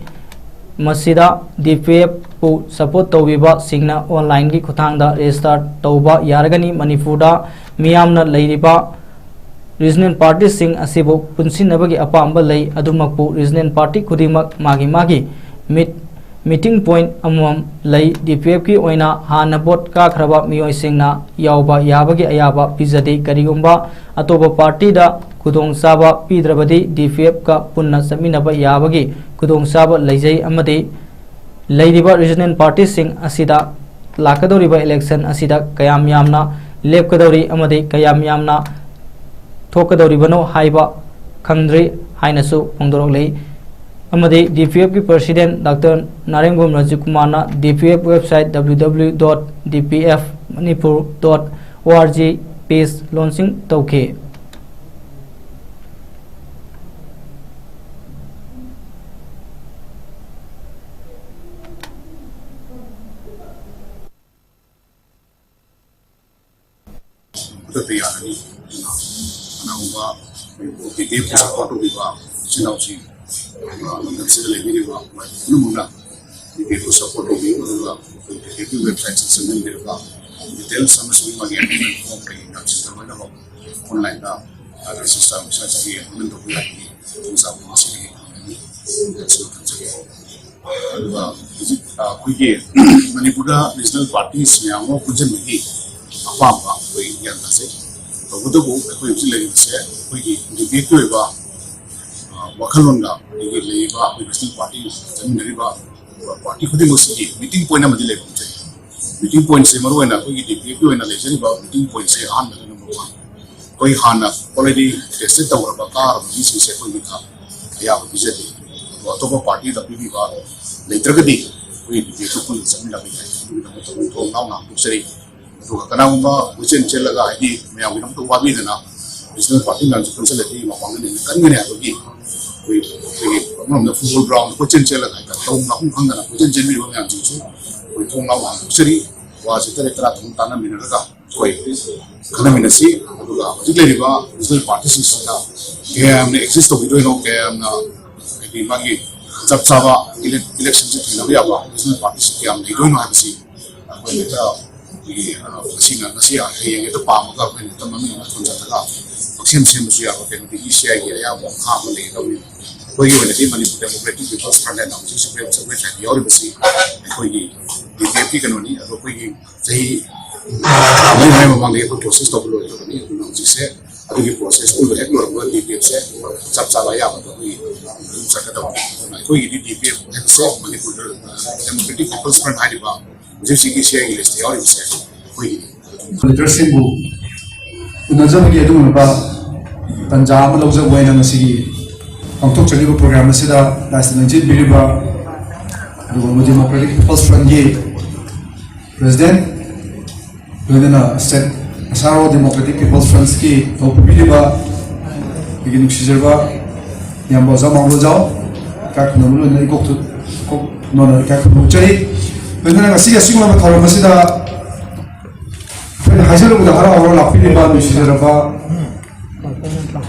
ꯃꯁꯤꯗ D P Fꯄꯨ support ꯇꯧꯕꯤꯕꯁꯤꯡꯅ onlineꯒꯤ ꯈꯨꯠꯊꯥꯡꯗ register ꯇꯧꯕ ꯌꯥꯔꯒꯅꯤ꯫ ꯃꯅꯤꯄꯨꯔꯗ ꯃꯤꯌꯥꯝꯅ ꯂꯩꯔꯤꯕ regional partyꯁꯤꯡ ꯑꯁꯤꯕꯨ ꯄꯨꯟꯁꯤꯟꯅꯕꯒꯤ ꯑꯄꯥꯝꯕ ꯂꯩ꯫ ꯑꯗꯨꯃꯛꯄꯨ regional party ꯈꯨꯗꯤꯡꯃꯛ ꯃꯥꯒꯤ ꯃꯥꯒꯤ meet-, meeting point ꯑꯃꯃꯝ ꯂꯩ꯫ D P Fꯀꯤ ꯑꯣꯏꯅ ꯍꯥꯟꯅ vote ꯀꯥꯈ꯭ꯔꯕ ꯃꯤꯑꯣꯏꯁꯤꯡꯅ ꯌꯥꯎꯕ ꯌꯥꯕꯒꯤ ꯑꯌꯥꯕ ꯄꯤꯖꯗꯦ꯫ ꯀꯔꯤꯒꯨꯝꯕ ꯑꯇꯣꯞꯄ partyꯗ ꯈꯨꯗꯣꯡꯆꯥꯕ ꯄꯤꯗ꯭ꯔꯕꯗꯤ D P Fꯀ ꯄꯨꯟꯅ ꯆꯠꯃꯤꯟꯅꯕ ꯌꯥꯕꯒꯤ ꯈꯨꯗꯣꯡꯆꯥꯕ ꯂꯩꯖꯩ ꯑꯃꯗꯤ ꯂꯩꯔꯤꯕ regional partyꯁꯤꯡ ꯑꯁꯤꯗ ꯂꯥꯛꯀꯗꯧꯔꯤꯕ election ꯑꯁꯤꯗ ꯀꯌꯥꯝ ꯌꯥꯝꯅ ꯂꯦꯞꯀꯗꯧꯔꯤ ꯑꯃꯗꯤ ꯀꯌꯥꯝ ꯌꯥꯝꯅ ꯊꯣꯛꯀꯗꯧꯔꯤꯕꯅꯣ ꯍꯥꯏꯕ ꯈꯪꯗ꯭ꯔꯤ ꯍꯥꯏꯅꯁꯨ ꯐꯣꯡꯗꯣꯔꯛꯂꯤ꯫ ꯑꯃꯗꯤ D P Fꯀꯤ President Doctor ꯅꯥꯔꯦꯡꯕꯝ ꯔꯥꯖꯤꯕ ꯀꯨꯃꯥꯔꯅ D P F website W W W dot D P F Manipur dot O R G page launching ꯇꯧꯈꯤ꯫ ꯈꯨꯗꯛꯇ ꯌꯥꯔꯅꯤ꯫ ꯑꯗꯨꯅ ꯀꯅꯥꯒꯨꯝꯕ ꯄꯤ ꯗꯤ ꯑꯦꯐ ꯁꯄꯣꯔꯠ ꯇꯧꯕꯤꯕ ꯏꯆꯤꯟ ꯏꯅꯥꯎꯁꯤꯡ, ꯑꯗꯨꯒ ꯂꯝꯗꯝꯁꯤꯗ ꯂꯩꯕꯤꯔꯤꯕ ꯄꯨꯝꯅꯃꯛꯅ ꯄꯤ ꯗꯤ ꯑꯦꯐꯄꯨ ꯁꯄꯣꯔꯠ ꯇꯧꯕꯤꯌꯨ꯫ ꯑꯗꯨꯒ ꯄꯤ ꯗꯤ ꯑꯦꯐꯀꯤ ꯋꯦꯕꯁꯥꯏꯠꯁꯤꯗ ꯆꯪꯁꯤꯟꯕꯤꯔꯒ details ꯑꯃꯁꯨꯡ ꯃꯥꯒꯤ appointment form ꯀꯔꯤ ꯀꯔꯥ ꯑꯣꯟꯂꯥꯏꯟꯗ ꯑꯥꯔ ꯑꯦꯁ ꯑꯦꯁꯇ ꯄꯩꯁꯥ ꯆꯪꯉꯦ, ꯑꯗꯨꯃꯥꯏꯅ ꯇꯧꯕ ꯌꯥꯏ꯫ ꯈꯨꯗꯣꯡꯆꯥꯕ ꯉꯁꯤꯗꯒꯤ ꯐꯪꯒꯅꯤ ꯍꯥꯏꯕꯁꯤ ꯊꯝꯖꯒꯦ꯫ ꯑꯗꯨꯒ ꯍꯧꯖꯤꯛ, ꯑ, ꯑꯩꯈꯣꯏꯒꯤ ꯃꯅꯤꯄꯨꯔꯗ ꯔꯤꯖꯅꯦꯜ ꯄꯥꯔꯇꯤꯁ ꯃꯌꯥꯝ ꯑꯃ ꯄꯨꯟꯁꯤꯟꯕꯒꯤ ꯑꯄꯥꯝꯕ ꯑꯩꯈꯣꯏ ꯒ꯭ꯌꯥꯟ ꯇꯥꯖꯩ꯫ ꯇꯧꯕꯇꯕꯨ ꯑꯩꯈꯣꯏ ꯍꯧꯖꯤꯛ ꯂꯩꯔꯤꯕꯁꯦ ꯑꯩꯈꯣꯏꯒꯤ ꯗꯤ ꯄꯤ ꯑꯦꯐꯀꯤ ꯑꯣꯏꯕ, ꯑ, ꯋꯥꯈꯜꯂꯣꯟꯒ ꯑꯩꯈꯣꯏꯒꯤ ꯂꯩꯔꯤꯕ ꯑꯩꯈꯣꯏ ꯔꯤꯖꯅꯦꯜ ꯄꯥꯔꯇꯤ ꯆꯠꯃꯤꯟꯅꯔꯤꯕ ꯄꯥꯔꯇꯤ ꯈꯨꯗꯤꯡꯃꯛꯁꯤꯒꯤ ꯃꯤꯇꯤꯡ ꯄꯣꯏꯟ ꯑꯃꯗꯤ ꯂꯩꯕ ꯊꯝꯖꯩ꯫ ꯃꯤꯇꯤꯡ ꯄꯣꯏꯟꯁꯦ ꯃꯔꯨꯑꯣꯏꯅ ꯑꯩꯈꯣꯏꯒꯤ ꯗꯤ ꯄꯤ ꯑꯦꯐꯀꯤ ꯑꯣꯏꯅ ꯂꯩꯖꯔꯤꯕ ꯃꯤꯇꯤꯡ ꯄꯣꯏꯟꯁꯦ ꯑꯍꯥꯟꯕꯗ ꯅꯝꯕꯔ ꯋꯥꯟ, ꯑꯩꯈꯣꯏ ꯍꯥꯟꯅ ꯑꯣꯜꯔꯦꯗꯤ ꯇꯦꯁꯇꯦꯠ ꯇꯧꯈ꯭ꯔꯕ, ꯀꯥꯔꯕ ꯃꯤꯁꯤꯡꯁꯦ ꯑꯩꯈꯣꯏ ꯃꯤꯗ ꯑꯌꯥꯕ ꯄꯤꯖꯗꯦ꯫ ꯑꯗꯣ ꯑꯇꯣꯞꯄ ꯄꯥꯔꯇꯤꯗ ꯄꯤꯕꯤꯕ ꯂꯩꯇ꯭ꯔꯒꯗꯤ ꯑꯩꯈꯣꯏ ꯕꯤ ꯖꯦ ꯄꯤ ꯄꯨꯟꯅ ꯆꯠꯃꯤꯟꯅꯕ ꯌꯥꯏ꯫ ꯑꯗꯨꯒꯤꯗꯃꯛꯇ ꯑꯃꯨꯛ ꯊꯣꯡ ꯅꯥꯎꯅ ꯍꯥꯡꯗꯣꯛꯆꯔꯤ꯫ ꯑꯗꯨꯒ ꯀꯅꯥꯒꯨꯝꯕ ꯀꯣꯏꯆꯦꯟ ꯆꯦꯜꯂꯒ, ꯍꯥꯏꯗꯤ, ꯃꯌꯥꯝꯒꯤꯗꯃꯛꯇ ꯋꯥꯕꯤꯗꯅ ꯔꯤꯖꯅꯦꯜ ꯄꯥꯔꯇꯤ ꯃꯌꯥꯝꯁꯦ ꯄꯨꯟꯁꯤꯜꯂꯗꯤ ꯃꯄꯥꯡꯒꯜ ꯍꯦꯟꯅ ꯀꯟꯒꯅꯤ ꯍꯥꯏꯕꯒꯤ ꯑꯩꯈꯣꯏ, ꯑꯩꯈꯣꯏꯒꯤ ꯑꯃꯔꯣꯝꯗ ꯐꯨꯠꯕꯣꯜ ꯒ꯭ꯔꯥꯎꯟꯗ ꯀꯣꯏꯆꯦꯟ ꯆꯦꯜꯂꯒ ꯍꯥꯏꯇꯥꯔꯦ, ꯇꯧꯐꯝ ꯂꯥꯛꯐꯝ ꯈꯪꯗꯅ ꯀꯣꯏꯆꯦꯟ ꯆꯦꯟꯕꯤꯕ ꯃꯌꯥꯝꯁꯤꯡꯁꯨ ꯑꯩꯈꯣꯏ ꯊꯣꯡ ꯅꯥꯎꯅ ꯍꯥꯡꯗꯣꯛꯆꯔꯤ꯫ ꯋꯥꯁꯦ ꯇꯔꯦꯠ ꯇꯔꯥ ꯊꯣꯡ ꯇꯥꯟꯅꯃꯤꯟꯅꯔꯒ ꯑꯩꯈꯣꯏ ꯈꯟꯅꯃꯤꯟꯅꯁꯤ꯫ ꯑꯗꯨꯒ ꯍꯧꯖꯤꯛ ꯂꯩꯔꯤꯕ ꯔꯤꯖꯅꯦꯜ ꯄꯥꯔꯇꯤꯁꯤꯡꯁꯤꯗ ꯀꯌꯥꯝꯅ ꯑꯦꯛꯖꯤꯁ ꯇꯧꯕꯤꯗꯣꯏꯅꯣ, ꯀꯌꯥꯝꯅ, ꯍꯥꯏꯗꯤ, ꯃꯥꯒꯤ ꯆꯞ ꯆꯥꯕ ꯏꯂꯦꯛ-, ꯏꯂꯦꯛꯁꯟꯁꯦ ꯊꯦꯡꯅꯕ ꯌꯥꯕ ꯔꯤꯖꯅꯦꯜ ꯄꯥꯔꯇꯤꯁꯤ ꯀꯌꯥꯝ ꯂꯩꯗꯣꯏꯅꯣ ꯍꯥꯏꯕꯁꯤ ꯑꯩꯈꯣꯏ ꯍꯦꯛꯇ, ꯑꯩꯈꯣꯏꯒꯤ, ꯑ, ꯉꯁꯤꯅ, ꯉꯁꯤ ꯍꯌꯦꯡ ꯍꯦꯛꯇ ꯄꯥꯝꯃꯒ ꯑꯩꯈꯣꯏꯅ ꯍꯦꯛꯇ ꯃꯃꯤꯡ ꯑꯃ ꯊꯣꯟꯖꯜꯂꯒ ꯄꯪꯁꯦꯝ ꯁꯦꯝꯕꯁꯨ ꯌꯥꯕ꯫ ꯀꯩꯅꯣꯗꯤ ꯏ ꯁꯤ ꯑꯥꯏꯒꯤ ꯑꯌꯥꯝꯕ ꯃꯈꯥ ꯑꯃ ꯂꯩꯒꯗꯧꯔꯤ꯫ ꯑꯩꯈꯣꯏꯒꯤ ꯑꯣꯏꯅꯗꯤ ꯃꯅꯤꯄꯨꯔ ꯗꯦꯃꯣꯀ꯭ꯔꯦꯇꯤꯛ ꯄꯤꯄꯜꯁ ꯐ꯭ꯔꯟꯠ ꯍꯥꯏꯅ ꯍꯧꯖꯤꯛ ꯍꯧꯖꯤꯛ ꯋꯦꯕꯁꯥꯏꯠꯇ ꯌꯥꯎꯔꯤꯕꯁꯤ ꯑꯩꯈꯣꯏꯒꯤ ꯕꯤ ꯖꯦ ꯄꯤ ꯀꯩꯅꯣꯅꯤ꯫ ꯑꯗꯣ ꯑꯩꯈꯣꯏꯒꯤ ꯆꯍꯤ ꯃꯔꯤ ꯃꯉꯥꯒꯤ ꯃꯃꯥꯡꯗꯒꯤ ꯑꯩꯈꯣꯏ ꯄ꯭ꯔꯣꯁꯦꯁ ꯇꯧꯕ ꯂꯣꯏꯈ꯭ꯔꯕꯅꯤ꯫ ꯑꯗꯨꯅ ꯍꯧꯖꯤꯛꯁꯦ ꯑꯗꯨꯒꯤ ꯄ꯭ꯔꯣꯁꯦꯁ ꯄꯨꯝꯕ ꯍꯦꯛ ꯂꯣꯏꯔꯛꯄꯒ ꯗꯤ ꯄꯤ ꯑꯦꯐꯁꯦ ꯆꯞ ꯆꯥꯕ ꯑꯌꯥꯕꯗꯣ ꯑꯩꯈꯣꯏꯒꯤ ꯑꯗꯨꯝ ꯆꯠꯀꯗꯕꯅꯤ꯫ ꯑꯗꯨꯅ ꯑꯩꯈꯣꯏꯒꯤꯗꯤ ꯗꯤ ꯄꯤ ꯑꯦꯐ ꯍꯥꯏꯕꯁꯦ ꯃꯅꯤꯄꯨꯔꯗ ꯗꯦꯃꯣꯀ꯭ꯔꯦꯇꯤꯛ ꯄꯤꯄꯜꯁ ꯐ꯭ꯔꯟꯠ ꯍꯥꯏꯔꯤꯕ ꯍꯧꯖꯤꯛ ꯍꯧꯖꯤꯛꯀꯤ ꯁꯤ ꯑꯥꯏꯒꯤ ꯂꯤꯁꯇ ꯌꯥꯎꯔꯤꯕꯁꯦ ꯑꯩꯈꯣꯏꯒꯤꯅꯤ꯫ ꯂꯤꯗꯔꯁꯤꯡꯕꯨ ꯎꯅꯖꯕꯒꯤ ꯑꯗꯨꯒꯨꯝꯂꯕ ꯇꯥꯟꯖꯥ ꯑꯃ ꯂꯧꯖꯕ ꯑꯣꯏꯅ ꯉꯁꯤꯒꯤ ꯄꯥꯡꯊꯣꯛꯆꯔꯤꯕ ꯄ꯭ꯔꯣꯒ꯭ꯔꯥꯝ ꯑꯁꯤꯗ ꯂꯥꯏꯁꯦꯟꯁ ꯂꯦꯡꯖꯦꯟꯕꯤꯔꯤꯕ ꯑꯗꯨꯒꯨꯝꯂꯕ ꯗꯦꯃꯣꯀ꯭ꯔꯦꯇꯤꯛ ꯄꯤꯄꯜꯁ ꯐ꯭ꯔꯟꯠꯀꯤ ꯄ꯭ꯔꯦꯁꯤꯗꯦꯟꯠ, ꯂꯣꯏꯅꯅ ꯁ꯭ꯇꯦꯠ ꯑꯁꯥꯔꯣ ꯗꯦꯃꯣꯀ꯭ꯔꯦꯇꯤꯛ ꯄꯤꯄꯜꯁ ꯐ꯭ꯔꯟꯠꯀꯤ ꯊꯧ ꯄꯨꯕꯤꯔꯤꯕ ꯑꯩꯒꯤ ꯅꯨꯡꯁꯤꯖꯔꯕ ꯏꯌꯥꯝꯕ ꯑꯣꯖꯥ ꯃꯥꯡꯂꯣꯖꯥꯎ, ꯏꯀꯥꯏ ꯈꯨꯝꯅꯕ ꯂꯣꯏꯅꯅ ꯏꯀꯣꯛ ꯊꯨ-, ꯏꯀꯣꯛ ꯅꯣꯟꯅ ꯏꯀꯥꯏ ꯈꯨꯝꯅꯕ ꯎꯠꯆꯔꯤ꯫ ꯂꯣꯏꯅꯅ ꯉꯁꯤꯒꯤ ꯑꯁꯤꯒꯨꯝꯂꯕ ꯊꯧꯔꯝ ꯑꯁꯤꯗ ꯑꯩꯈꯣꯏꯅ ꯍꯥꯏꯖꯔꯨꯕꯗ ꯍꯔꯥꯎ ꯍꯔꯥꯎ ꯂꯥꯛꯄꯤꯔꯤꯕ ꯅꯨꯡꯁꯤꯖꯔꯕ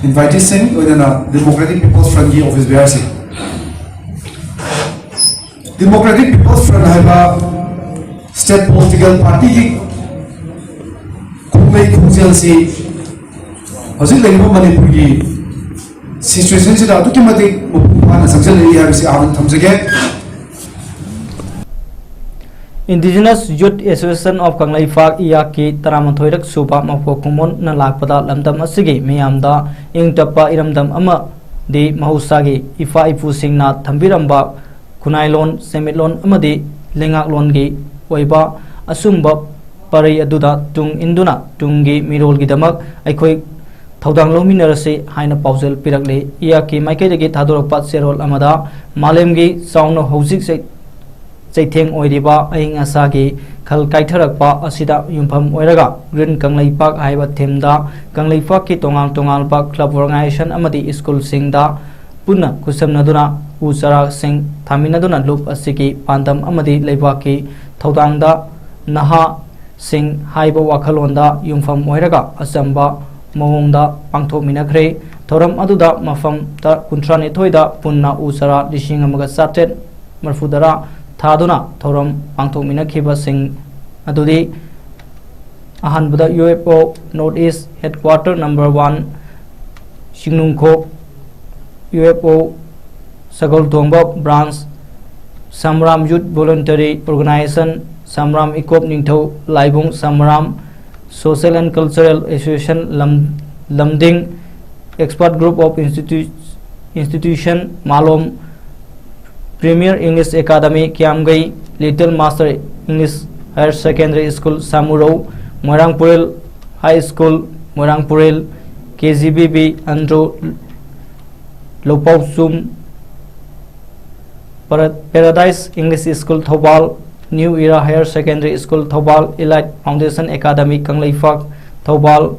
ꯏꯟꯚꯥꯏꯇꯤꯁꯁꯤꯡ, ꯂꯣꯏꯅꯅ ꯗꯦꯃꯣꯀ꯭ꯔꯦꯇꯤꯛ ꯄꯤꯄꯜꯁ ꯐ꯭ꯔꯟꯠꯀꯤ ꯑꯣꯐꯤꯁ ꯕꯤꯌꯥꯔꯁꯤꯡ꯫ ꯗꯦꯃꯣꯀ꯭ꯔꯦꯇꯤꯛ ꯄꯤꯄꯜꯁ ꯐ꯭ꯔꯟꯠ ꯍꯥꯏꯕ ꯁ꯭ꯇꯦꯠ ꯄꯣꯂꯤꯇꯤꯀꯦꯜ ꯄꯥꯔꯇꯤꯒꯤ ꯈꯣꯡꯂꯩ ꯈꯣꯡꯖꯦꯜꯁꯤ ꯍꯧꯖꯤꯛ ꯂꯩꯔꯤꯕ ꯃꯅꯤꯄꯨꯔꯒꯤ ꯁꯤꯆꯨꯋꯦꯁꯟꯁꯤꯗ ꯑꯗꯨꯛꯀꯤ ꯃꯇꯤꯛ ꯃꯄꯨꯡ ꯐꯥꯅ ꯆꯪꯁꯤꯜꯂꯛꯏ ꯍꯥꯏꯕꯁꯤ ꯑꯍꯥꯟꯕ ꯊꯝꯖꯒꯦ꯫ Indigenous Youth Association of Kangleipak ꯏꯌꯥꯛꯀꯤ ꯇꯔꯥꯃꯥꯊꯣꯏꯔꯛ ꯁꯨꯕ ꯃꯄꯣꯛ ꯀꯨꯝꯑꯣꯟꯅ ꯂꯥꯛꯄꯗ ꯂꯝꯗꯝ ꯑꯁꯤꯒꯤ ꯃꯤꯌꯥꯝꯗ ꯏꯪ ꯇꯞꯄ ꯏꯔꯝꯗꯝ ꯑꯃꯗꯤ ꯃꯍꯧꯁꯥꯒꯤ ꯏꯄꯥ ꯏꯄꯨꯁꯤꯡꯅ ꯊꯝꯕꯤꯔꯝꯕ ꯈꯨꯟꯅꯥꯏꯂꯣꯟ, ꯁꯦꯟꯃꯤꯠꯂꯣꯟ ꯑꯃꯗꯤ ꯂꯩꯉꯥꯛꯂꯣꯟꯒꯤ ꯑꯣꯏꯕ ꯑꯆꯨꯝꯕ ꯄꯔꯩ ꯑꯗꯨꯗ ꯇꯨꯡ ꯏꯟꯗꯨꯅ ꯇꯨꯡꯒꯤ ꯃꯤꯔꯣꯜꯒꯤꯗꯃꯛ ꯑꯩꯈꯣꯏ ꯊꯧꯗꯥꯡ ꯂꯧꯃꯤꯟꯅꯔꯁꯤ ꯍꯥꯏꯅ ꯄꯥꯎꯖꯦꯜ ꯄꯤꯔꯛꯂꯤ꯫ ꯏꯌꯥꯛꯀꯤ ꯃꯥꯏꯀꯩꯗꯒꯤ ꯊꯥꯗꯣꯔꯛꯄ ꯆꯦꯔꯣꯜ ꯑꯃꯗ ꯃꯥꯂꯦꯝꯒꯤ ꯆꯥꯎꯅ ꯍꯧꯖꯤꯛ ꯆꯩ-, ꯆꯩꯊꯦꯡ ꯑꯣꯏꯔꯤꯕ ꯑꯏꯪ ꯑꯁꯥꯒꯤ ꯈꯜ ꯀꯥꯏꯊꯔꯛꯄ ꯑꯁꯤꯗ ꯌꯨꯝꯐꯝ ꯑꯣꯏꯔꯒ Green ꯀꯪꯂꯩꯄꯥꯛ ꯍꯥꯏꯕ ꯊꯤꯝꯗ ꯀꯪꯂꯩꯄꯥꯛꯀꯤ ꯇꯣꯉꯥꯟ ꯇꯣꯉꯥꯟꯕ club, organization ꯑꯃꯗꯤ ꯁ꯭ꯀꯨꯜꯁꯤꯡꯗ ꯄꯨꯟꯅ ꯈꯨꯠꯁꯝꯅꯗꯨꯅ ꯎ ꯆꯥꯔꯥꯁꯤꯡ ꯊꯥꯃꯤꯟꯅꯗꯨꯅ ꯂꯨꯞ ꯑꯁꯤꯒꯤ ꯄꯥꯟꯗꯝ ꯑꯃꯗꯤ ꯂꯩꯕꯥꯛꯀꯤ ꯊꯧꯗꯥꯡꯗ ꯅꯍꯥꯁꯤꯡ ꯍꯥꯏꯕ ꯋꯥꯈꯜꯂꯣꯟꯗ ꯌꯨꯝꯐꯝ ꯑꯣꯏꯔꯒ ꯑꯆꯝꯕ ꯃꯑꯣꯡꯗ ꯄꯥꯡꯊꯣꯛꯃꯤꯟꯅꯈ꯭ꯔꯦ꯫ ꯊꯧꯔꯝ ꯑꯗꯨꯗ ꯃꯐꯝ ꯇ-, ꯀꯨꯟꯊ꯭ꯔꯥꯅꯤꯊꯣꯏꯗ ꯄꯨꯟꯅ ꯎ ꯆꯥꯔꯥ ꯂꯤꯁꯤꯡ ꯑꯃꯒ ꯆꯥꯇ꯭ꯔꯦꯠ ꯃꯔꯐꯨꯇꯔꯥ ꯊꯥꯗꯨꯅ ꯊꯧꯔꯝ ꯄꯥꯡꯊꯣꯛꯃꯤꯟꯅꯈꯤꯕꯁꯤꯡ ꯑꯗꯨꯗꯤ ꯑꯍꯥꯟꯕꯗ U F O North East Headquarter number one ꯆꯤꯡꯅꯨꯡꯈꯣꯛ, U F O ꯁꯒꯣꯜꯊꯣꯡꯕ branch, ꯁꯝꯔꯥꯝ Youth Voluntary Organization, ꯁꯝꯔꯥꯝ Ikop ꯅꯤꯡꯊꯧ ꯂꯥꯏꯕꯨꯡ, ꯁꯝꯔꯥꯝ Social and Cultural Association, ꯂꯝ-, ꯂꯝꯗꯤꯡ Expert Group of Institu-, Institution, Malom Premier English Academy, ꯀꯤꯌꯥꯝꯒꯩ Little Master English Higher Secondary School, ꯁꯥꯃꯨꯔꯧ, ꯃꯣꯏꯔꯥꯡꯄꯨꯔꯦꯜ High School, ꯃꯣꯏꯔꯥꯡꯄꯨꯔꯦꯜ, K G B B Andro, ꯂꯧꯄꯥꯎꯆꯨꯝ, Para-, Paradise English School, Thoubal, New Era Higher Secondary School, Thoubal, Elite Foundation Academy, Kangleipak, Thoubal,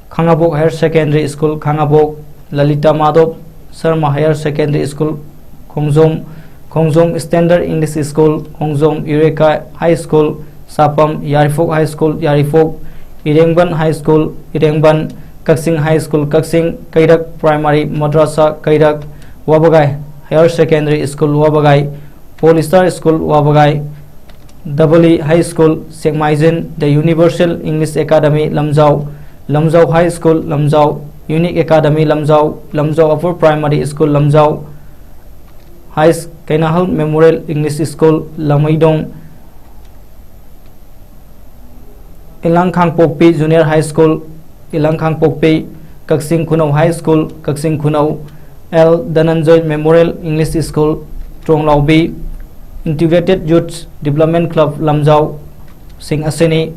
Khangabok Higher Secondary School, Khangabok, ꯂꯂꯤꯇꯥ ꯃꯥꯙꯣꯞ Sharma Higher Secondary School, Khongjom, Khongjom Standard English School, Khongjom Eureka High School, ꯁꯥꯄꯝ Yairipok High School, Yairipok, ꯏꯔꯦꯡꯕꯟ High School, ꯏꯔꯦꯡꯕꯟ, Kakching High School, ꯀꯛꯆꯤꯡ, ꯀꯩꯔꯛ Primary Madrasa, ꯀꯩꯔꯛ, ꯋꯥꯕꯒꯥꯏ Higher Secondary School, ꯋꯥꯕꯒꯥꯏ, Poly Star School, ꯋꯥꯕꯒꯥꯏ, Daboli High School, ꯁꯦꯛꯃꯥꯏꯖꯤꯟ, The Universal English Academy, Lamjao, Lamjao High School, Lamjao Unique Academy, Lamjao, Lamjao Upper Primary School, Lamjao High, Kainahal Memorial English School, Lamaidong, Ilang Khangpokpi Junior High School, Ilang Khangpokpi, Kaksing Khunau High School, Kaksing Khunau, L Dhananjoy Memorial English School, Tronglaubi, Integrated Youth Development Club, Lamjao sꯤꯡ ꯑꯁꯤꯅꯤ꯫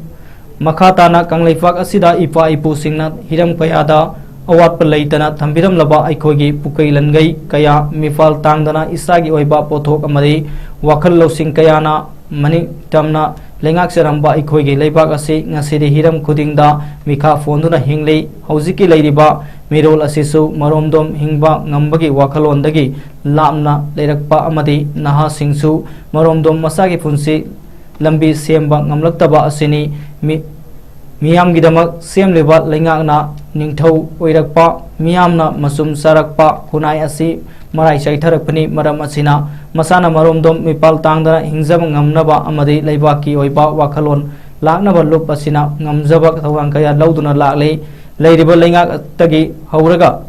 ꯃꯈꯥ ꯇꯥꯅ ꯀꯪꯂꯩꯄꯥꯛ ꯑꯁꯤꯗ ꯏꯄꯥ ꯏꯄꯨꯁꯤꯡꯅ ꯍꯤꯔꯝ ꯀꯌꯥꯗ ꯑꯋꯥꯠꯄ ꯂꯩꯇꯅ ꯊꯝꯕꯤꯔꯝꯂꯕ ꯑꯩꯈꯣꯏꯒꯤ ꯄꯨꯀꯩ ꯂꯟꯒꯩ ꯀꯌꯥ ꯃꯤꯄꯥꯜ ꯇꯥꯡꯗꯅ ꯏꯁꯥꯒꯤ ꯑꯣꯏꯕ ꯄꯣꯠꯊꯣꯛ ꯑꯃꯗꯤ ꯋꯥꯈꯜ ꯂꯧꯁꯤꯡ ꯀꯌꯥꯅ ꯃꯅꯤꯡ ꯇꯝꯅ ꯂꯩꯉꯥꯛꯆꯔꯝꯕ ꯑꯩꯈꯣꯏꯒꯤ ꯂꯩꯕꯥꯛ ꯑꯁꯤ ꯉꯁꯤꯗꯤ ꯍꯤꯔꯝ ꯈꯨꯗꯤꯡꯗ ꯃꯤꯈꯥ ꯐꯣꯟꯗꯨꯅ ꯍꯤꯡꯂꯤ꯫ ꯍꯧꯖꯤꯛꯀꯤ ꯂꯩꯔꯤꯕ ꯃꯤꯔꯣꯜ ꯑꯁꯤꯁꯨ ꯃꯔꯣꯝꯗꯣꯝ ꯍꯤꯡꯕ ꯉꯝꯕꯒꯤ ꯋꯥꯈꯜꯂꯣꯟꯗꯒꯤ ꯂꯥꯞꯅ ꯂꯩꯔꯛꯄ ꯑꯃꯗꯤ ꯅꯍꯥꯁꯤꯡꯁꯨ ꯃꯔꯣꯝꯗꯣꯝ ꯃꯁꯥꯒꯤ ꯄꯨꯟꯁꯤ ꯂꯝꯕꯤ ꯁꯦꯝꯕ ꯉꯝꯂꯛꯇꯕ ꯑꯁꯤꯅꯤ꯫ ꯃꯤ-, ꯃꯤꯌꯥꯝꯒꯤꯗꯃꯛ ꯁꯦꯝꯂꯤꯕ ꯂꯩꯉꯥꯛꯅ ꯅꯤꯡꯊꯧ ꯑꯣꯏꯔꯛꯄ, ꯃꯤꯌꯥꯝꯅ ꯃꯆꯨꯝ ꯆꯥꯔꯛꯄ ꯈꯨꯟꯅꯥꯏ ꯑꯁꯤ ꯃꯔꯥꯏ ꯆꯥꯏꯊꯔꯛꯄꯅꯤ꯫ ꯃꯔꯝ ꯑꯁꯤꯅ ꯃꯁꯥꯅ ꯃꯔꯣꯝꯗꯣꯝ ꯃꯤꯄꯥꯜ ꯇꯥꯡꯗꯅ ꯍꯤꯡꯖꯕ ꯉꯝꯅꯕ ꯑꯃꯗꯤ ꯂꯩꯕꯥꯛꯀꯤ ꯑꯣꯏꯕ ꯋꯥꯈꯜꯂꯣꯟ ꯂꯥꯛꯅꯕ ꯂꯨꯞ ꯑꯁꯤꯅ ꯉꯝꯖꯕ ꯊꯧꯗꯥꯡ ꯀꯌꯥ ꯂꯧꯗꯨꯅ ꯂꯥꯛꯂꯤ꯫ ꯂꯩꯔꯤꯕ ꯂꯩꯉꯥꯛꯇꯒꯤ ꯍꯧꯔꯒ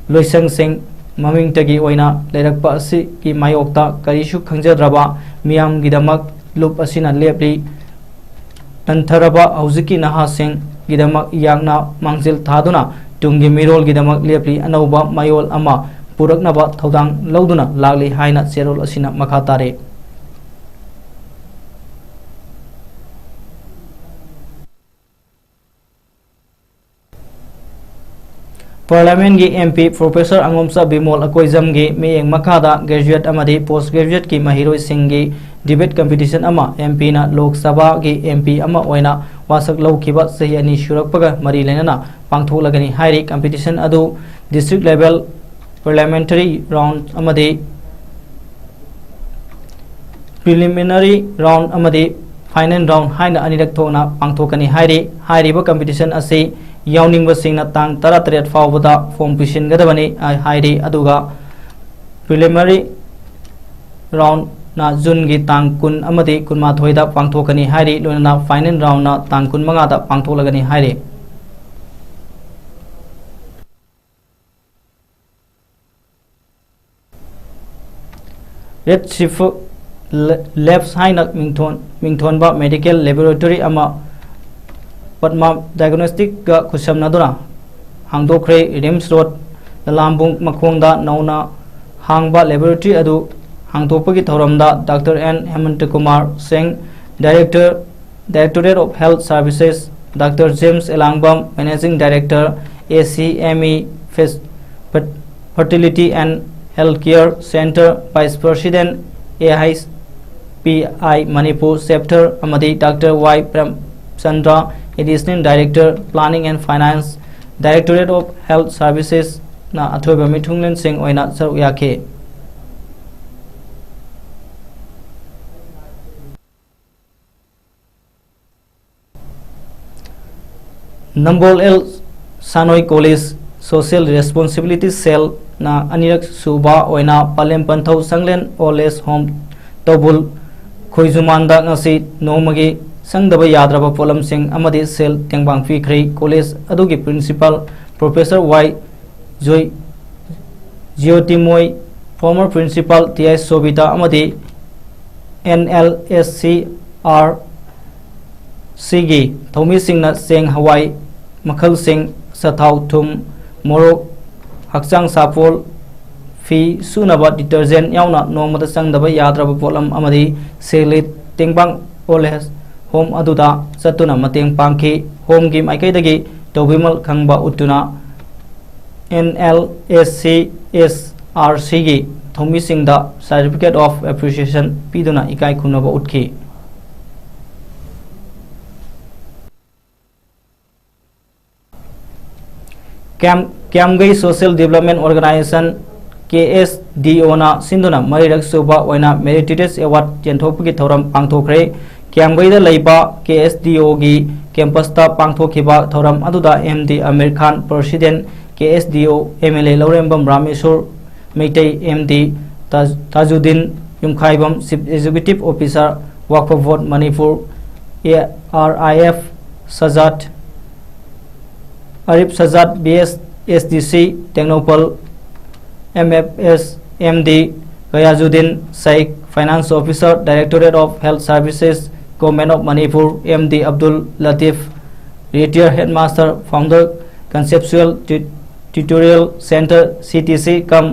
ꯂꯣꯏꯁꯪꯁꯤꯡ ꯃꯃꯤꯡꯇꯒꯤ ꯑꯣꯏꯅ ꯂꯩꯔꯛꯄ ꯑꯁꯤꯒꯤ ꯃꯥꯌꯣꯛꯇ ꯀꯔꯤꯁꯨ ꯈꯪꯖꯗ꯭ꯔꯕ ꯃꯤꯌꯥꯝꯒꯤꯗꯃꯛ ꯂꯨꯞ ꯑꯁꯤꯅ ꯂꯦꯞꯂꯤ꯫ ꯍꯟꯊꯔꯕ ꯍꯧꯖꯤꯛꯀꯤ ꯅꯍꯥꯁꯤꯡꯒꯤꯗꯃꯛ ꯌꯥꯡꯅ ꯃꯥꯡꯖꯤꯜ ꯊꯥꯗꯨꯅ ꯇꯨꯡꯒꯤ ꯃꯤꯔꯣꯜꯒꯤꯗꯃꯛ ꯂꯦꯞꯂꯤ꯫ ꯑꯅꯧꯕ ꯃꯌꯣꯜ ꯑꯃ ꯄꯨꯔꯛꯅꯕ ꯊꯧꯗꯥꯡ ꯂꯧꯗꯨꯅ ꯂꯥꯛꯂꯤ ꯍꯥꯏꯅ ꯆꯦꯔꯣꯜ ꯑꯁꯤꯅ ꯃꯈꯥ ꯇꯥꯔꯦ꯫ ꯄꯥꯔꯂꯤꯌꯥꯃꯦꯟꯒꯤ M P Professor ꯑꯉꯣꯝꯆꯥ ꯕꯤꯃꯣꯜ ꯑꯀꯣꯏꯖꯝꯒꯤ ꯃꯤꯠꯌꯦꯡ ꯃꯈꯥꯗ graduate ꯑꯃꯗꯤ post graduateꯀꯤ ꯃꯍꯩꯔꯣꯏꯁꯤꯡꯒꯤ debate competition ꯑꯃ M Pꯅ ꯂꯣꯛ ꯁꯚꯥꯒꯤ M P ꯑꯃ ꯑꯣꯏꯅ ꯋꯥꯁꯛ ꯂꯧꯈꯤꯕ ꯆꯍꯤ ꯑꯅꯤ ꯁꯨꯔꯛꯄꯒ ꯃꯔꯤ ꯂꯩꯅꯅ ꯄꯥꯡꯊꯣꯛꯂꯒꯅꯤ ꯍꯥꯏꯔꯤ꯫ Competition ꯑꯗꯨ district level, parliamentary round ꯑꯃꯗꯤ preliminary round ꯑꯃꯗꯤ final round ꯍꯥꯏꯅ ꯑꯅꯤꯔꯛ ꯊꯣꯛꯅ ꯄꯥꯡꯊꯣꯛꯀꯅꯤ ꯍꯥꯏꯔꯤ꯫ ꯍꯥꯏꯔꯤꯕ competition ꯑꯁꯤ ꯌꯥꯎꯅꯤꯡꯕꯁꯤꯡꯅ ꯇꯥꯡ ꯇꯔꯥꯇꯔꯦꯠ ꯐꯥꯎꯕꯗ form ꯄꯤꯁꯤꯟꯒꯗꯕꯅꯤ ꯍꯥꯏꯔꯤ꯫ ꯑꯗꯨꯒ preliminary roundꯅ Juneꯒꯤ ꯇꯥꯡ ꯀꯨꯟ ꯑꯃꯗꯤ ꯀꯨꯟꯃꯥꯊꯣꯏꯗ ꯄꯥꯡꯊꯣꯛꯀꯅꯤ ꯍꯥꯏꯔꯤ꯫ ꯂꯣꯏꯅꯅ final roundꯅ ꯇꯥꯡ ꯀꯨꯟꯃꯉꯥꯗ ꯄꯥꯡꯊꯣꯛꯂꯒꯅꯤ ꯍꯥꯏꯔꯤ꯫ ꯔꯦꯗ ꯁꯤꯐ ꯂꯦ-, ꯂꯦꯕꯁ ꯍꯥꯏꯅ ꯃꯤꯡꯊꯣꯟ-, ꯃꯤꯡꯊꯣꯟꯕ ꯃꯦꯗꯤꯀꯦꯜ ꯂꯦꯕꯣꯔꯦꯇꯣꯔꯤ ꯑꯃ ꯄꯗꯃꯥ ꯗꯥꯏꯒꯅꯣꯁꯇꯤꯛꯀ ꯈꯨꯠꯁꯝꯅꯗꯨꯅ ꯍꯥꯡꯗꯣꯛꯈ꯭ꯔꯦ꯫ ꯔꯤꯝꯁ ꯔꯣꯗ ꯂꯂꯥꯝꯕꯨꯡ ꯃꯈꯣꯡꯗ ꯅꯧꯅ ꯍꯥꯡꯕ ꯂꯦꯕꯣꯔꯦꯇꯣꯔꯤ ꯑꯗꯨ ꯍꯥꯡꯗꯣꯛꯄꯒꯤ ꯊꯧꯔꯝꯗ doctor and Hemanta Kumar Singh, director, Directorate of Health Services, doctor James Elangbam, Managing Director, A C M E Fes-, Fer-, Fertility and Health Care Center, Vice President, A H P I Manipur Chapter, ꯑꯃꯗꯤ doctor Y Premchandra, Additional Director, Planning and Finance, Directorate of Health Services ꯅ ꯑꯊꯣꯏꯕ ꯃꯤꯊꯨꯡꯂꯦꯟꯁꯤꯡ ꯑꯣꯏꯅ ꯁꯔꯨꯛ ꯌꯥꯈꯤ꯫ ꯅꯝꯕꯣꯜ ꯑꯦꯜ ꯁꯥꯅꯣꯏ ꯀꯣꯂꯦꯖ ꯁꯣꯁꯤꯌꯦꯜ ꯔꯦꯁꯄꯣꯟꯁꯤꯕꯤꯂꯤꯇꯤ ꯁꯦꯜꯅ ꯑꯅꯤꯔꯛ ꯁꯨꯕ ꯑꯣꯏꯅ ꯄꯂꯦꯝ ꯄꯟꯊꯧ ꯁꯪꯂꯦꯟ ꯑꯣꯜ ꯑꯦꯖ ꯍꯣꯝ ꯇꯧꯕꯨꯜ ꯈꯣꯏꯖꯨꯃꯥꯟꯗ ꯉꯁꯤ ꯅꯣꯡꯃꯒꯤ ꯆꯪꯗꯕ ꯌꯥꯗ꯭ꯔꯕ ꯄꯣꯠꯂꯝꯁꯤꯡ ꯑꯃꯗꯤ ꯁꯦꯜ ꯇꯦꯡꯕꯥꯡ ꯄꯤꯈ꯭ꯔꯦ꯫ ꯀꯣꯂꯦꯖ ꯑꯗꯨꯒꯤ ꯄ꯭ꯔꯤꯟꯁꯤꯄꯥꯜ ꯄ꯭ꯔꯣꯐꯦꯁꯔ ꯋꯥꯏ ꯖꯣꯏ-, Jyotimoy, former principal T I Sobita ꯑꯃꯗꯤ N L S C R ꯁꯤꯒꯤ ꯊꯧꯃꯤꯁꯤꯡꯅ ꯆꯦꯡ ꯍꯋꯥꯏ ꯃꯈꯜꯁꯤꯡ, ꯁꯥꯊꯥꯎ, ꯊꯨꯝ, ꯃꯣꯔꯣꯛ, ꯍꯛꯆꯥꯡ ꯁꯥꯄꯣꯜ, ꯐꯤ ꯁꯨꯅꯕ detergent ꯌꯥꯎꯅ ꯅꯣꯡꯃꯗ ꯆꯪꯗꯕ ꯌꯥꯗ꯭ꯔꯕ ꯄꯣꯠꯂꯝ ꯑꯃꯗꯤ ꯁꯦꯜ ꯇꯦꯡꯕꯥꯡ ꯑꯣꯜ ꯑꯦꯖ ꯍꯣꯝ ꯑꯗꯨꯗ ꯆꯠꯇꯨꯅ ꯃꯇꯦꯡ ꯄꯥꯡꯈꯤ꯫ ꯍꯣꯝꯒꯤ ꯃꯥꯏꯀꯩꯗꯒꯤ ꯇꯧꯕꯤꯃꯜ ꯈꯪꯕ ꯎꯠꯇꯨꯅ N L S C S R Cꯒꯤ ꯊꯧꯃꯤꯁꯤꯡꯗ Certificate of Appreciation ꯄꯤꯗꯨꯅ ꯏꯀꯥꯏ ꯈꯨꯝꯅꯕ ꯎꯠꯈꯤ꯫ ꯀ꯭ꯌꯥꯝ-, ꯀ꯭ꯌꯥꯝꯒꯩ Social Development Organization, K S D Oꯅ ꯁꯤꯟꯗꯨꯅ ꯃꯔꯤꯔꯛ ꯁꯨꯕ ꯑꯣꯏꯅ Meritorious Award ꯌꯦꯟꯊꯣꯛꯄꯒꯤ ꯊꯧꯔꯝ ꯄꯥꯡꯊꯣꯛꯈ꯭ꯔꯦ꯫ ꯀ꯭ꯌꯥꯝꯒꯩꯗ ꯂꯩꯕ K S D Oꯒꯤ campusꯇ ꯄꯥꯡꯊꯣꯛꯈꯤꯕ ꯊꯧꯔꯝ ꯑꯗꯨꯗ M D Amir Khan, President, K S D O, M L A Laurembam Rameshwor Meitei, M D Taj-, ꯇꯥꯖꯨꯗꯤꯟ Yumkhaibam, Chief Executive Officer, Waqf Board Manipur, A R I F, Sajad Arif Sajad, B S, S D C, Tengnoupal, M F S, M D Kayazuddin Shaikh, Finance Officer, Directorate of Health Services, Government of Manipur, M D Abdul Latif, Retired Headmaster, Founder, Conceptual Tu- Tutorial Center, C T C, cum